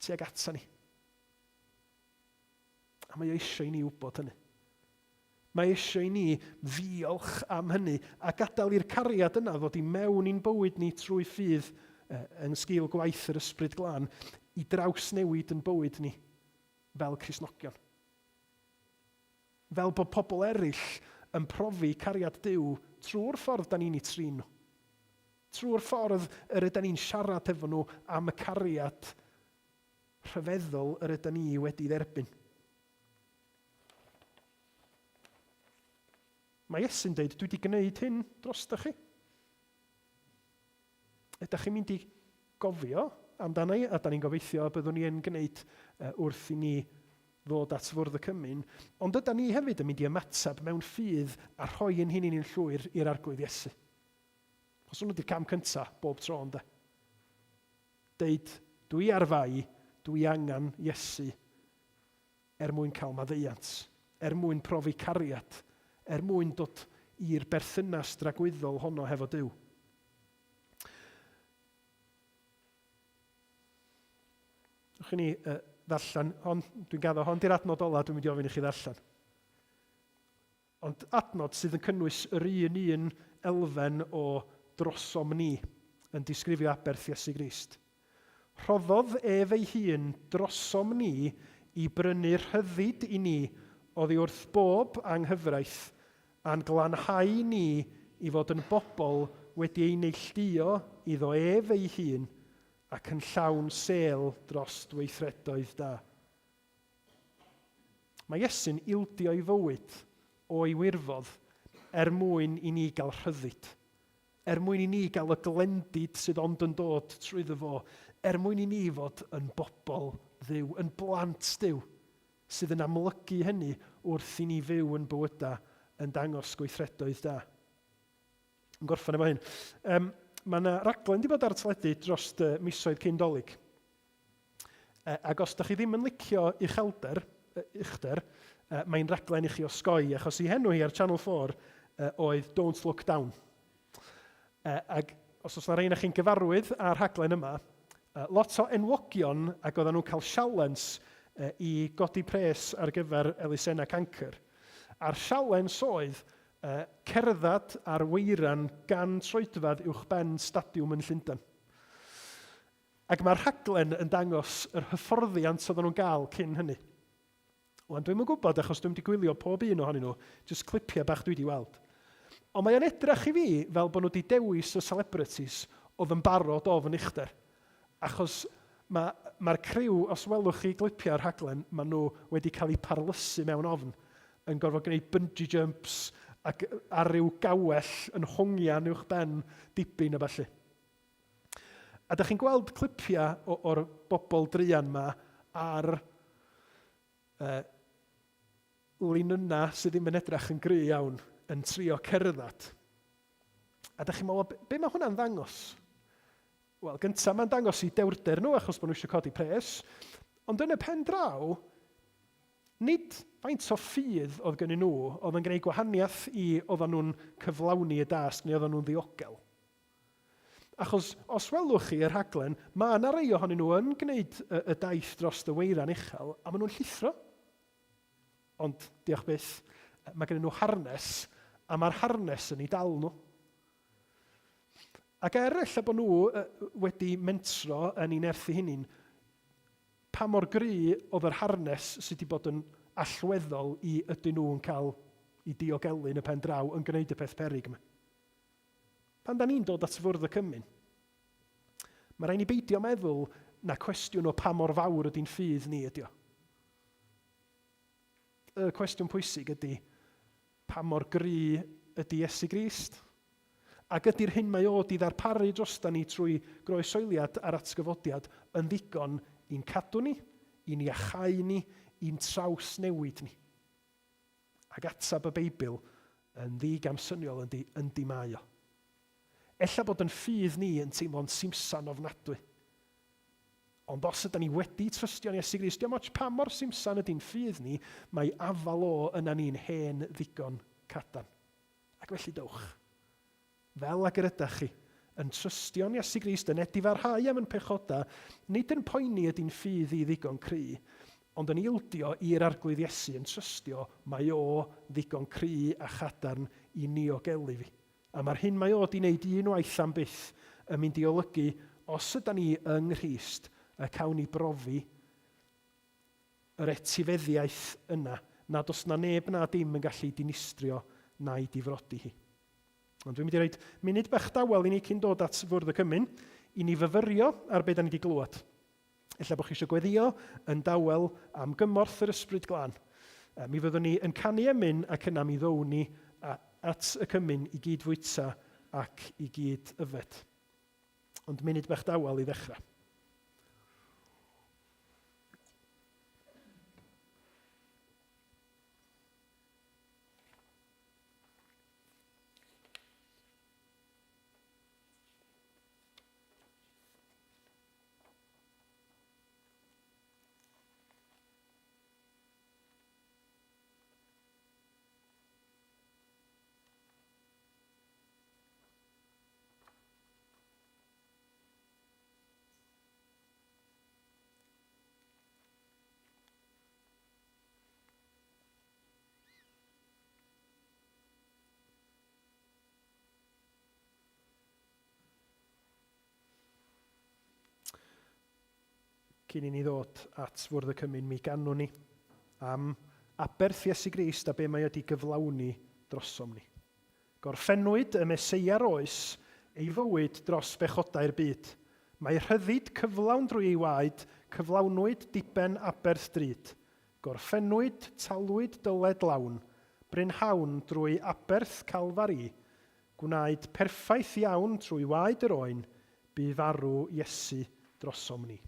tuag ata ni. A mae o eisiau i ni wybod hynny. Mae eisiau i ni ddiolch am hynny a gadael i'r cariad yna ddod i mewn i'n bywyd ni trwy ffydd yn sgil gwaith yr Ysbryd Glân i drawsnewid yn bywyd ni fel Cristnogion. Fel bod pobl eraill yn profi cariad Duw trwy'r ffordd da ni'n eu trin nhw. Trwy'r ffordd yr yda ni'n siarad efo nhw am y cariad rhyfeddol yr yda ni wedi dderbyn. Mae Iesu'n dweud, dwi wedi gwneud hyn drostoch chi. Ydych chi'n mynd i gofio amdana i? A da ni'n gobeithio y byddwn ni yn gwneud wrth i ni ddod at fwrdd y cymun, ond ydan ni hefyd yn mynd i ymateb mewn ffydd a rhoi ein hunain yn llwyr i'r Arglwydd Iesu? Achos hwnnw 'di'r cam cynta bob tro ynde? Deud, dwi ar fai, dwi angen Iesu er mwyn cael maddeuant, er mwyn profi cariad, er mwyn dod i'r berthynas dragwyddol honno hefo Duw. Ewch i ni uh, ddarllen, hon, dwi'n gaddo, hon di'r adnod ola dwi'n mynd i ofyn i chi ddarllen. Ond adnod sydd yn cynnwys yr un un elfen o drosom ni yn disgrifio aberth Iesu Grist. Rhoddodd ef ei hun drosom ni i brynu rhyddid i ni oddi wrth bob anghyfraith, a'n glanhau ni i fod yn bobl wedi eu neilltuo iddo ef ei hun ac yn llawn sêl dros weithredoedd da. Mae Iesu'n ildio'i fywyd o'i wirfodd er mwyn i ni gael rhyddid, er mwyn i ni gael y glendid sydd ond yn dod trwyddo fo, er mwyn i ni fod yn bobl Dduw, yn blant Duw, sydd yn amlygu hynny wrth i ni fyw yn bywydau yn dangos gweithredoedd da. Yn gorffen efo hyn. Um, mae yna raglen wedi bod ar y teledu dros y misoedd cyn Dolig. E, ac os da chi ddim yn licio uchelder, uchder, e, mae'n raglen i chi osgoi, achos i henw hi ar Channel 4 e, oedd Don't Look Down. E, ac os oes yna rhain chi'n gyfarwydd â'r rhaglen yma, e, lot o enwogion ac oedden nhw'n cael sialens e, i godi pres ar gyfer elusennau cancr. A'r sialens oedd e, cerdded ar weiran gan troedfedd uwchben stadiwm yn Llundain. Ac mae'r rhaglen yn dangos yr hyfforddiant oedden nhw'n gael cyn hynny. Wan, dwi'm yn gwybod achos dwi'm 'di gwylio pob un ohonyn nhw, jyst clipiau bach dwi 'di weld. Ond mae o'n edrach i fi fel bod nhw 'di dewis y celebrities oedd yn barod ofn uchder. Achos mae'r ma criw, os welwch chi glipiau'r rhaglen, maen nhw wedi cael eu parlysu mewn ofn, yn gorfod gwneud bungee jumps ac ar ryw gawell yn hongian uwch ben dibyn a ballu. A da chi'n gweld clipiau o'r bobl druan ma ar uh, linynnau sydd ddim yn edrach yn gry iawn yn trio cerdded. A da chi'n meddwl, be, be mae hwnna'n ddangos? Wel, gyntaf mae'n dangos i dewrder nhw achos bod nhw eisiau codi pres. Ond yn y pen draw, nid faint o ffydd oedd gennyn nhw oedd yn gwneud gwahaniaeth i oedden nhw'n cyflawni y dasg neu oedden nhw'n ddiogel. Achos os welwch chi y rhaglen, mae yna rei ohonyn nhw yn gwneud y, y daith dros y weiran uchel a maen nhw'n llithro. Ond, diolch byth, mae gen nhw harnes a mae'r harnes yn eu dal nhw. Ac er ella bod nhw wedi mentro yn ei nerthu hunain, pa mor gry oedd yr harnes sydd wedi bod yn allweddol i ydyn nhw'n cael eu diogelu yn y pen draw yn gwneud y peth peryg yma. Pan da ni'n dod at fwrdd y cymun, mae rhaid ni beidio meddwl na cwestiwn o pa mor fawr ydy'n ffydd ni ydy o. Y cwestiwn pwysig ydy pa mor gry ydy Iesu Grist? Ac ydy'r hyn mae o di ddarparu drosta ni trwy groesoeliad a'r atgyfodiad yn ddigon i'n cadw ni, i'n iachau ni, i'n trawsnewid ni? Ac ateb y Beibl yn ddigamsyniol yndi, yndi mae o. Ella bod yn ffydd ni yn teimlo'n simsan ofnadwy. Ond os ydy ni wedi trystio'n Iesu Grist, diolch ots pa mor simsan ydy'n ffydd ni, mae afal o yna ni'n hen ddigon cadarn. Ac felly dowch. Fel ag yr ydach chi, yn trystio'n Iesu Grist, yn edifarhau am yn pechodau, nid yn poeni ydy'n ffydd i ddigon cry, ond yn ildio i'r Arglwydd Iesu, yn trystio mae o ddigon cry a chadarn i niogelu fi. A mae'r hyn mae o di wneud un waith am byth yn mynd i olygu os yda ni yng Nghrist y cawn ni brofi yr etifeddiaeth yna, nad oes 'na neb na dim yn gallu dinistrio na'i difrodi hi. Ond dwi'n mynd i roed munud bach dawel i ni cyn dod at fwrdd y cymun, i ni fyfyrio ar be da ni wedi glywed. Ella bod chi eisiau gweddio yn dawel am gymorth yr Ysbryd Glân. Mi fyddwn ni yn canu emyn ac yna mi ddown ni at y cymun i gyd fwyta ac i gyd yfed. Ond munud bach dawel i ddechrau. Cyn i ni ddod at fwrdd y cymun, mi ganwn ni am aberth Iesu Grist a be mae wedi gyflawni drosom ni. Gorffennwyd y Meseia'r oes ei fywyd dros bechodau'r byd. Mae rhyddid cyflawn drwy ei waed, cyflawnwyd diben aberth drud. Gorffennwyd, talwyd dyled lawn, brynhawn drwy aberth Calfari. Gwnaed perffaith iawn trwy waed yr oen, bu farw Iesu drosom ni.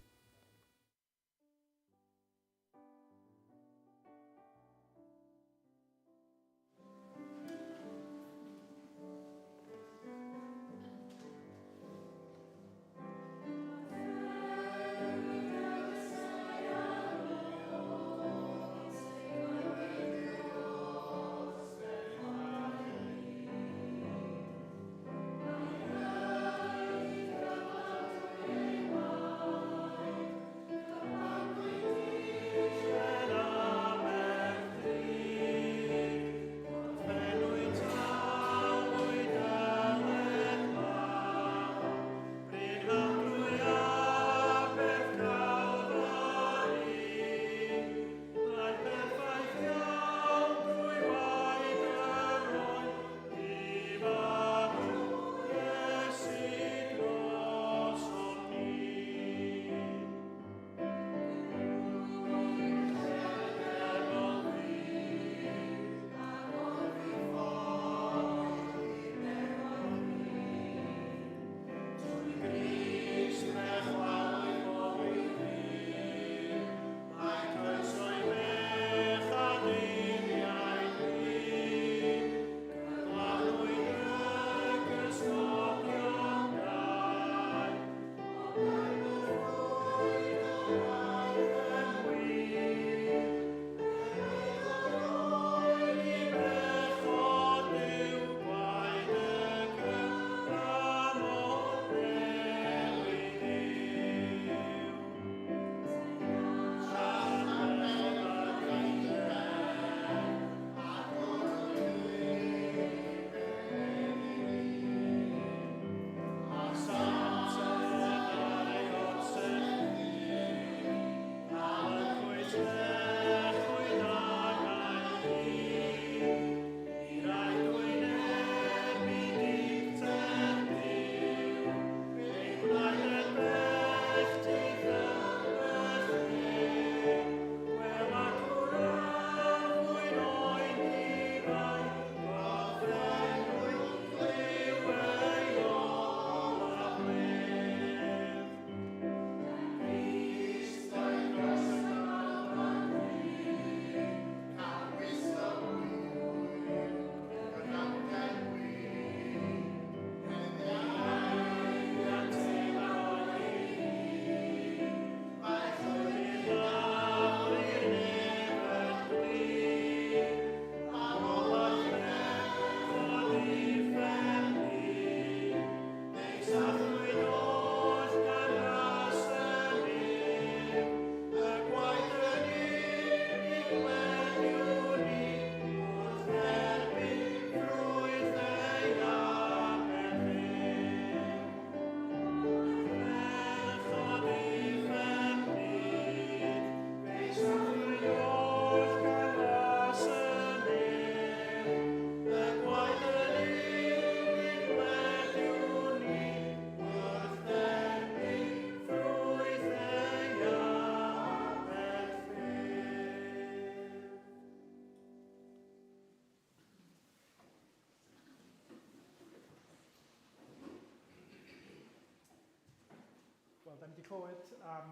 Wel, da ni wedi clywed am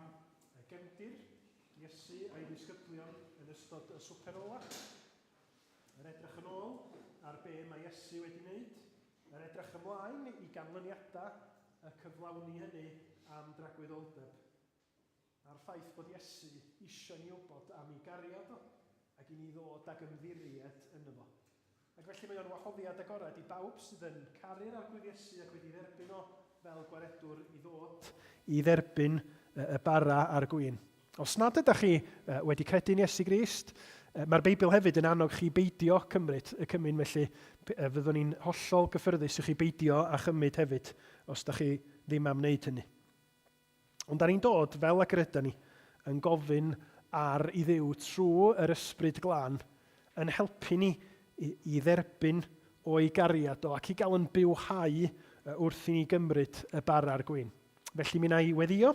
y gefndir Iesu a'i ddisgyblion yn ystod y swper ola. Yr edrych yn ôl ar be mae Iesu wedi wneud, yr edrych ymlaen i ganlyniadau y cyflawni hynny am dragwyddoldeb. A'r ffaith bod Iesu isio i ni wybod am ei gariad o, ac i ni ddod ag ymddiried yno fo. Ac felly mae o'n wahoddiad agored i bawb sydd yn caru'r Arglwydd Iesu ac wedi dderbyn o fel gwaredwr i ddod i dderbyn y bara a'r gwin. Os nad ydych chi wedi credu'n Iesu Grist, mae'r Beibl hefyd yn annog chi beidio cymryd y cymun, felly fyddwn ni'n hollol gyffyrddus i chi beidio â chymryd hefyd os ydych chi ddim am wneud hynny. Ond da ni'n dod fel ag yr yda ni. yn gofyn ar i Dduw trwy yr Ysbryd Glân yn helpu ni i, i dderbyn o'i gariad o ac i gael yn bywhau wrth i ni gymryd y bara a'r gwin. Felly mi wna i weddio,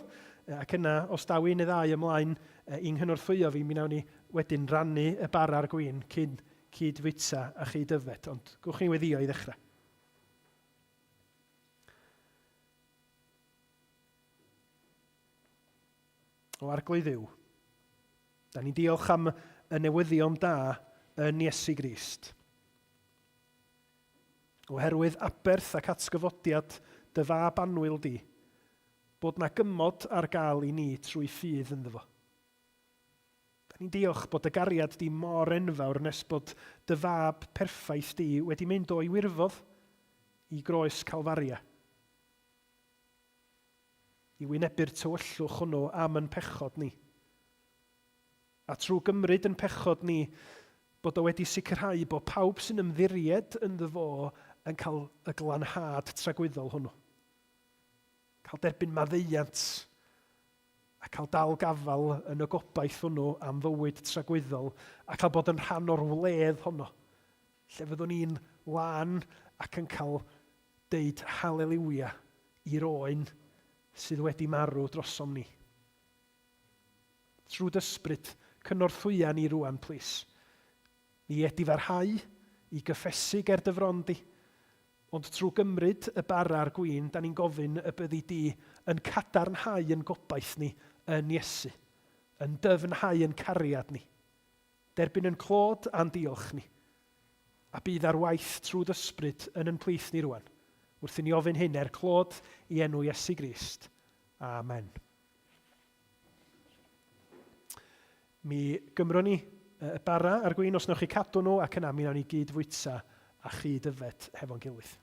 ac yna os daw un neu ddau ymlaen i nghynorthwyo fi, mi wnawn ni wedyn rannu y bara a'r gwin cyn cyd-fwyta a chyd-yfed. Ond gwch ni weddio i ddechrau. O Arglwydd Dduw, da ni'n diolch am y newyddion da yn Iesu Grist. Oherwydd aberth ac atgyfodiad dy fab annwyl di, bod na gymod ar gael i ni trwy ffydd ynddo fo. Da ni'n diolch bod dy gariad di mor enfawr nes bod dy fab perffaith di wedi mynd o'i wirfodd i groes Calfaria, i wynebu'r tywyllwch hwnnw am yn pechod ni. A trwy gymryd yn pechod ni, bod o wedi sicrhau bod pawb sy'n ymddiried ynddo fo yn cael y glanhad tragwyddol hwnnw. Cael derbyn maddeuant a cael dal gafael yn y gobaith hwnnw am fywyd tragwyddol a cael bod yn rhan o'r wledd honno, lle fyddwn ni'n lân ac yn cael deud haleliwia i'r oen sydd wedi marw drosom ni. Trwy d'ysbryd, cynorthwya ni rwan, plis. Ni edifarhau i gyffesu ger dy fron di, Ond trwy gymryd y bara a'r gwin, da ni'n gofyn y byddi di yn cadarnhau yn gobaith ni yn Iesu, yn dyfnhau yn cariad ni, derbyn yn clod a'n diolch ni, a bydd ar waith trwy d'ysbryd yn yn plith ni rwan, wrth i ni ofyn hyn er clod i enw Iesu Grist. Amen. Mi gymron ni y bara a'r gwin os newch chi cadw nhw ac yna mi wnawn ni gyd fwyta a chyd yfed hefo'n gilydd.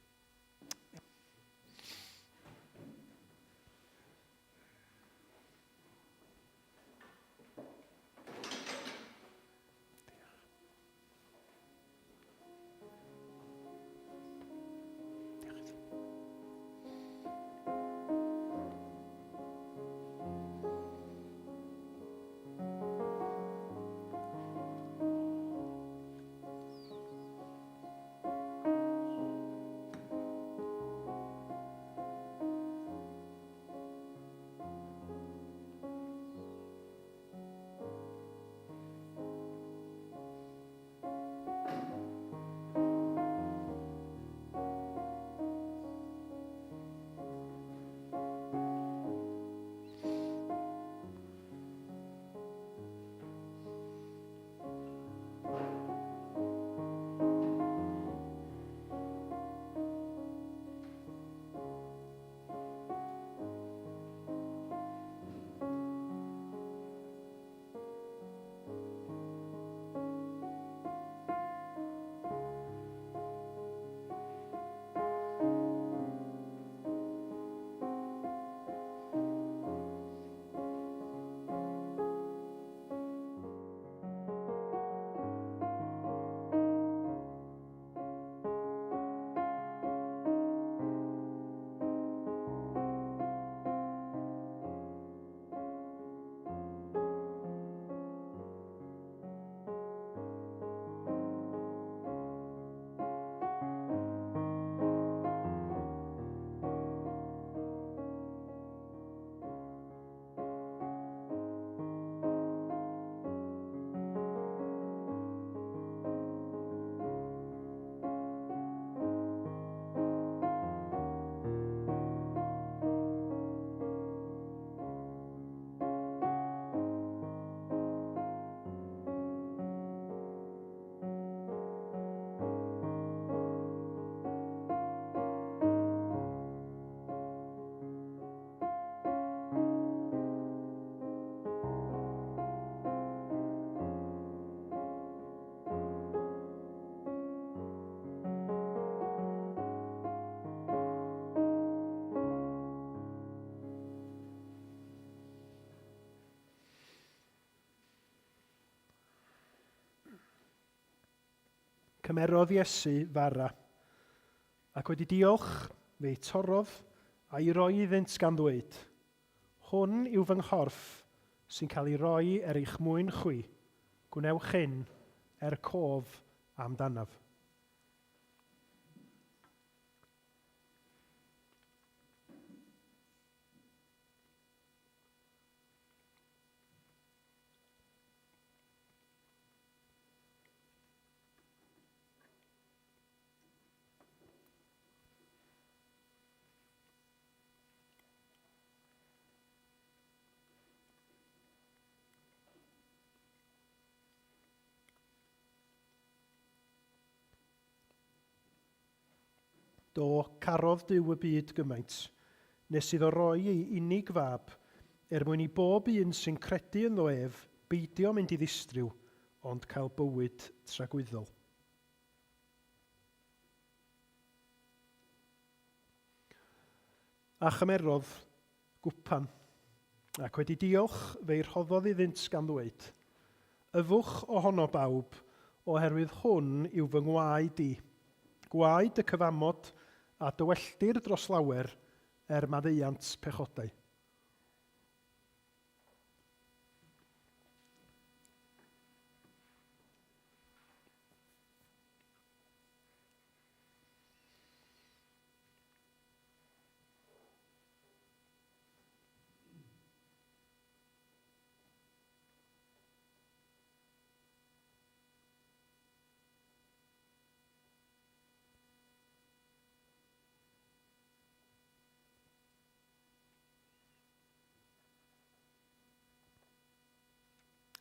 Cymerodd Iesu fara, ac wedi diolch, fe'i torrodd a'i roi iddynt gan ddweud, Hwn yw fy nghorff sy'n cael ei roi er eich mwyn chwi, gwnewch hyn er cof amdanaf. Do, carodd Duw y byd gymaint, nes iddo roi ei unig fab, er mwyn i bob un sy'n credu ynddo ef beidio mynd i ddistryw, ond cael bywyd tragwyddol. A chymerodd gwpan, ac wedi diolch, fe'i rhoddodd iddynt gan ddweud, Yfwch ohono bawb, oherwydd hwn yw fy ngwaed i, gwaed y cyfamod a dywelltir dros lawer er maddeuant pechodau.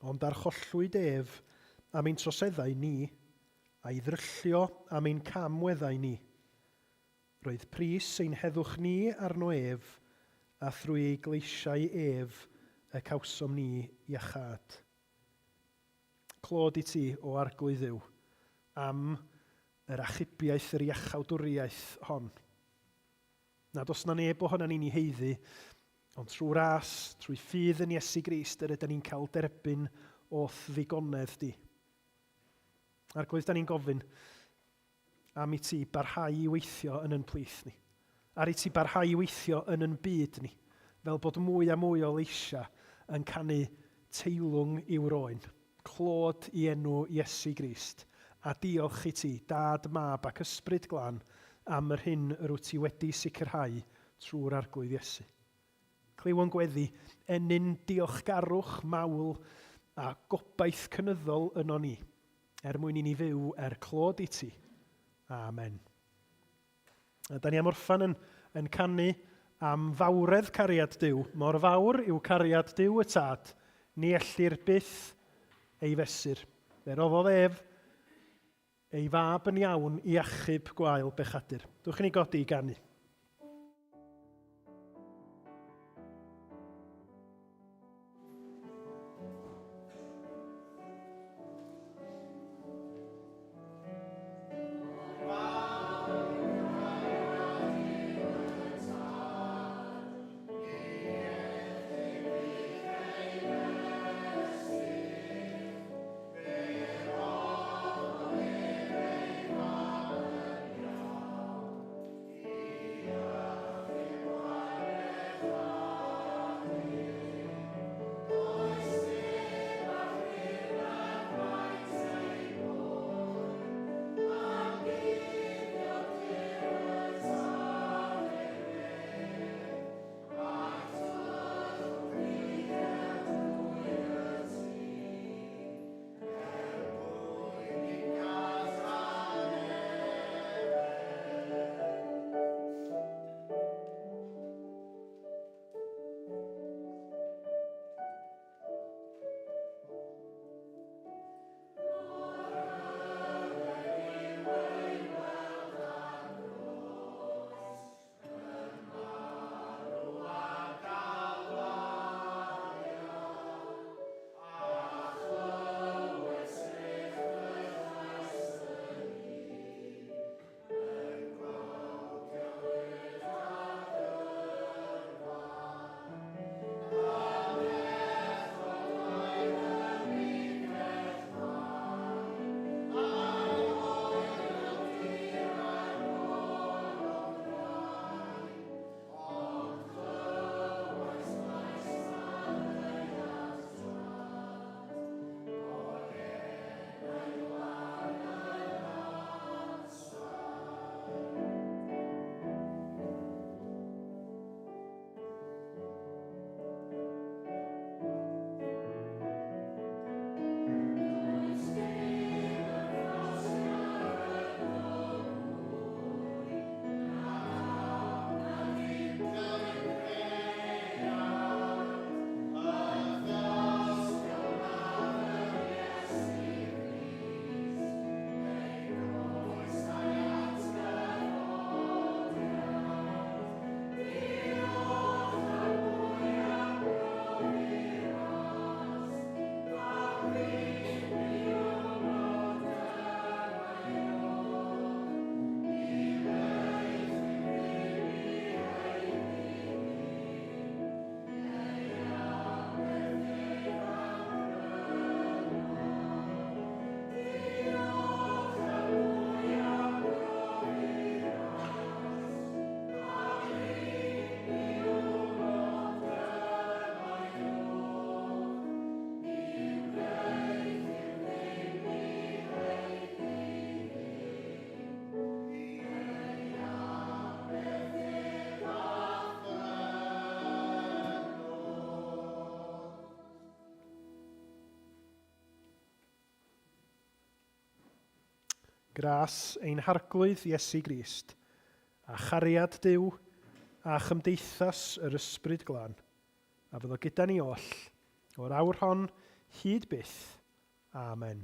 Ond archollwyd ef am ein troseddau ni, a'i ddryllio am ein camweddau ni. Roedd pris ein heddwch ni arno ef, a thrwy ei gleisiau ef y cawsom ni iachâd. Clod i ti, O Arglwydd Dduw, am yr achubiaeth, yr iachawdwriaeth hon. Nad oes 'na neb ohonan ni'n ei haeddu, ond trwy ras, trwy ffydd yn Iesu Grist, yr ydyn ni'n cael derbyn o'th ddigonedd di. Arglwydd, da ni'n gofyn am i ti barhau i weithio yn yn plith ni. Ar i ti barhau i weithio yn yn byd ni, fel bod mwy a mwy o leisiau yn canu teilwng i'w roen. Clod i enw Iesu Grist, a diolch i ti, Dad, Mab ac Ysbryd Glân, am yr hyn yr wyt ti wedi sicrhau trwy'r Arglwydd Iesu. Clyw o'n gweddi, ennyn diolchgarwch mawl a gobaith cynyddol yno ni, er mwyn i ni fyw er clod i ti. Amen. A da ni am orffan yn, yn canu am fawredd cariad Duw. Mor fawr yw cariad Duw y Tad, ni ellir byth ei fesur. Fe roddodd ef ei fab yn iawn i achub gwael bechadur. Dwch i ni godi i ganu. Gras ein Harglwydd Iesu Grist, a chariad Duw, a chymdeithas yr Ysbryd Glân, a fyddo gyda ni oll, o'r awr hon hyd byth. Amen.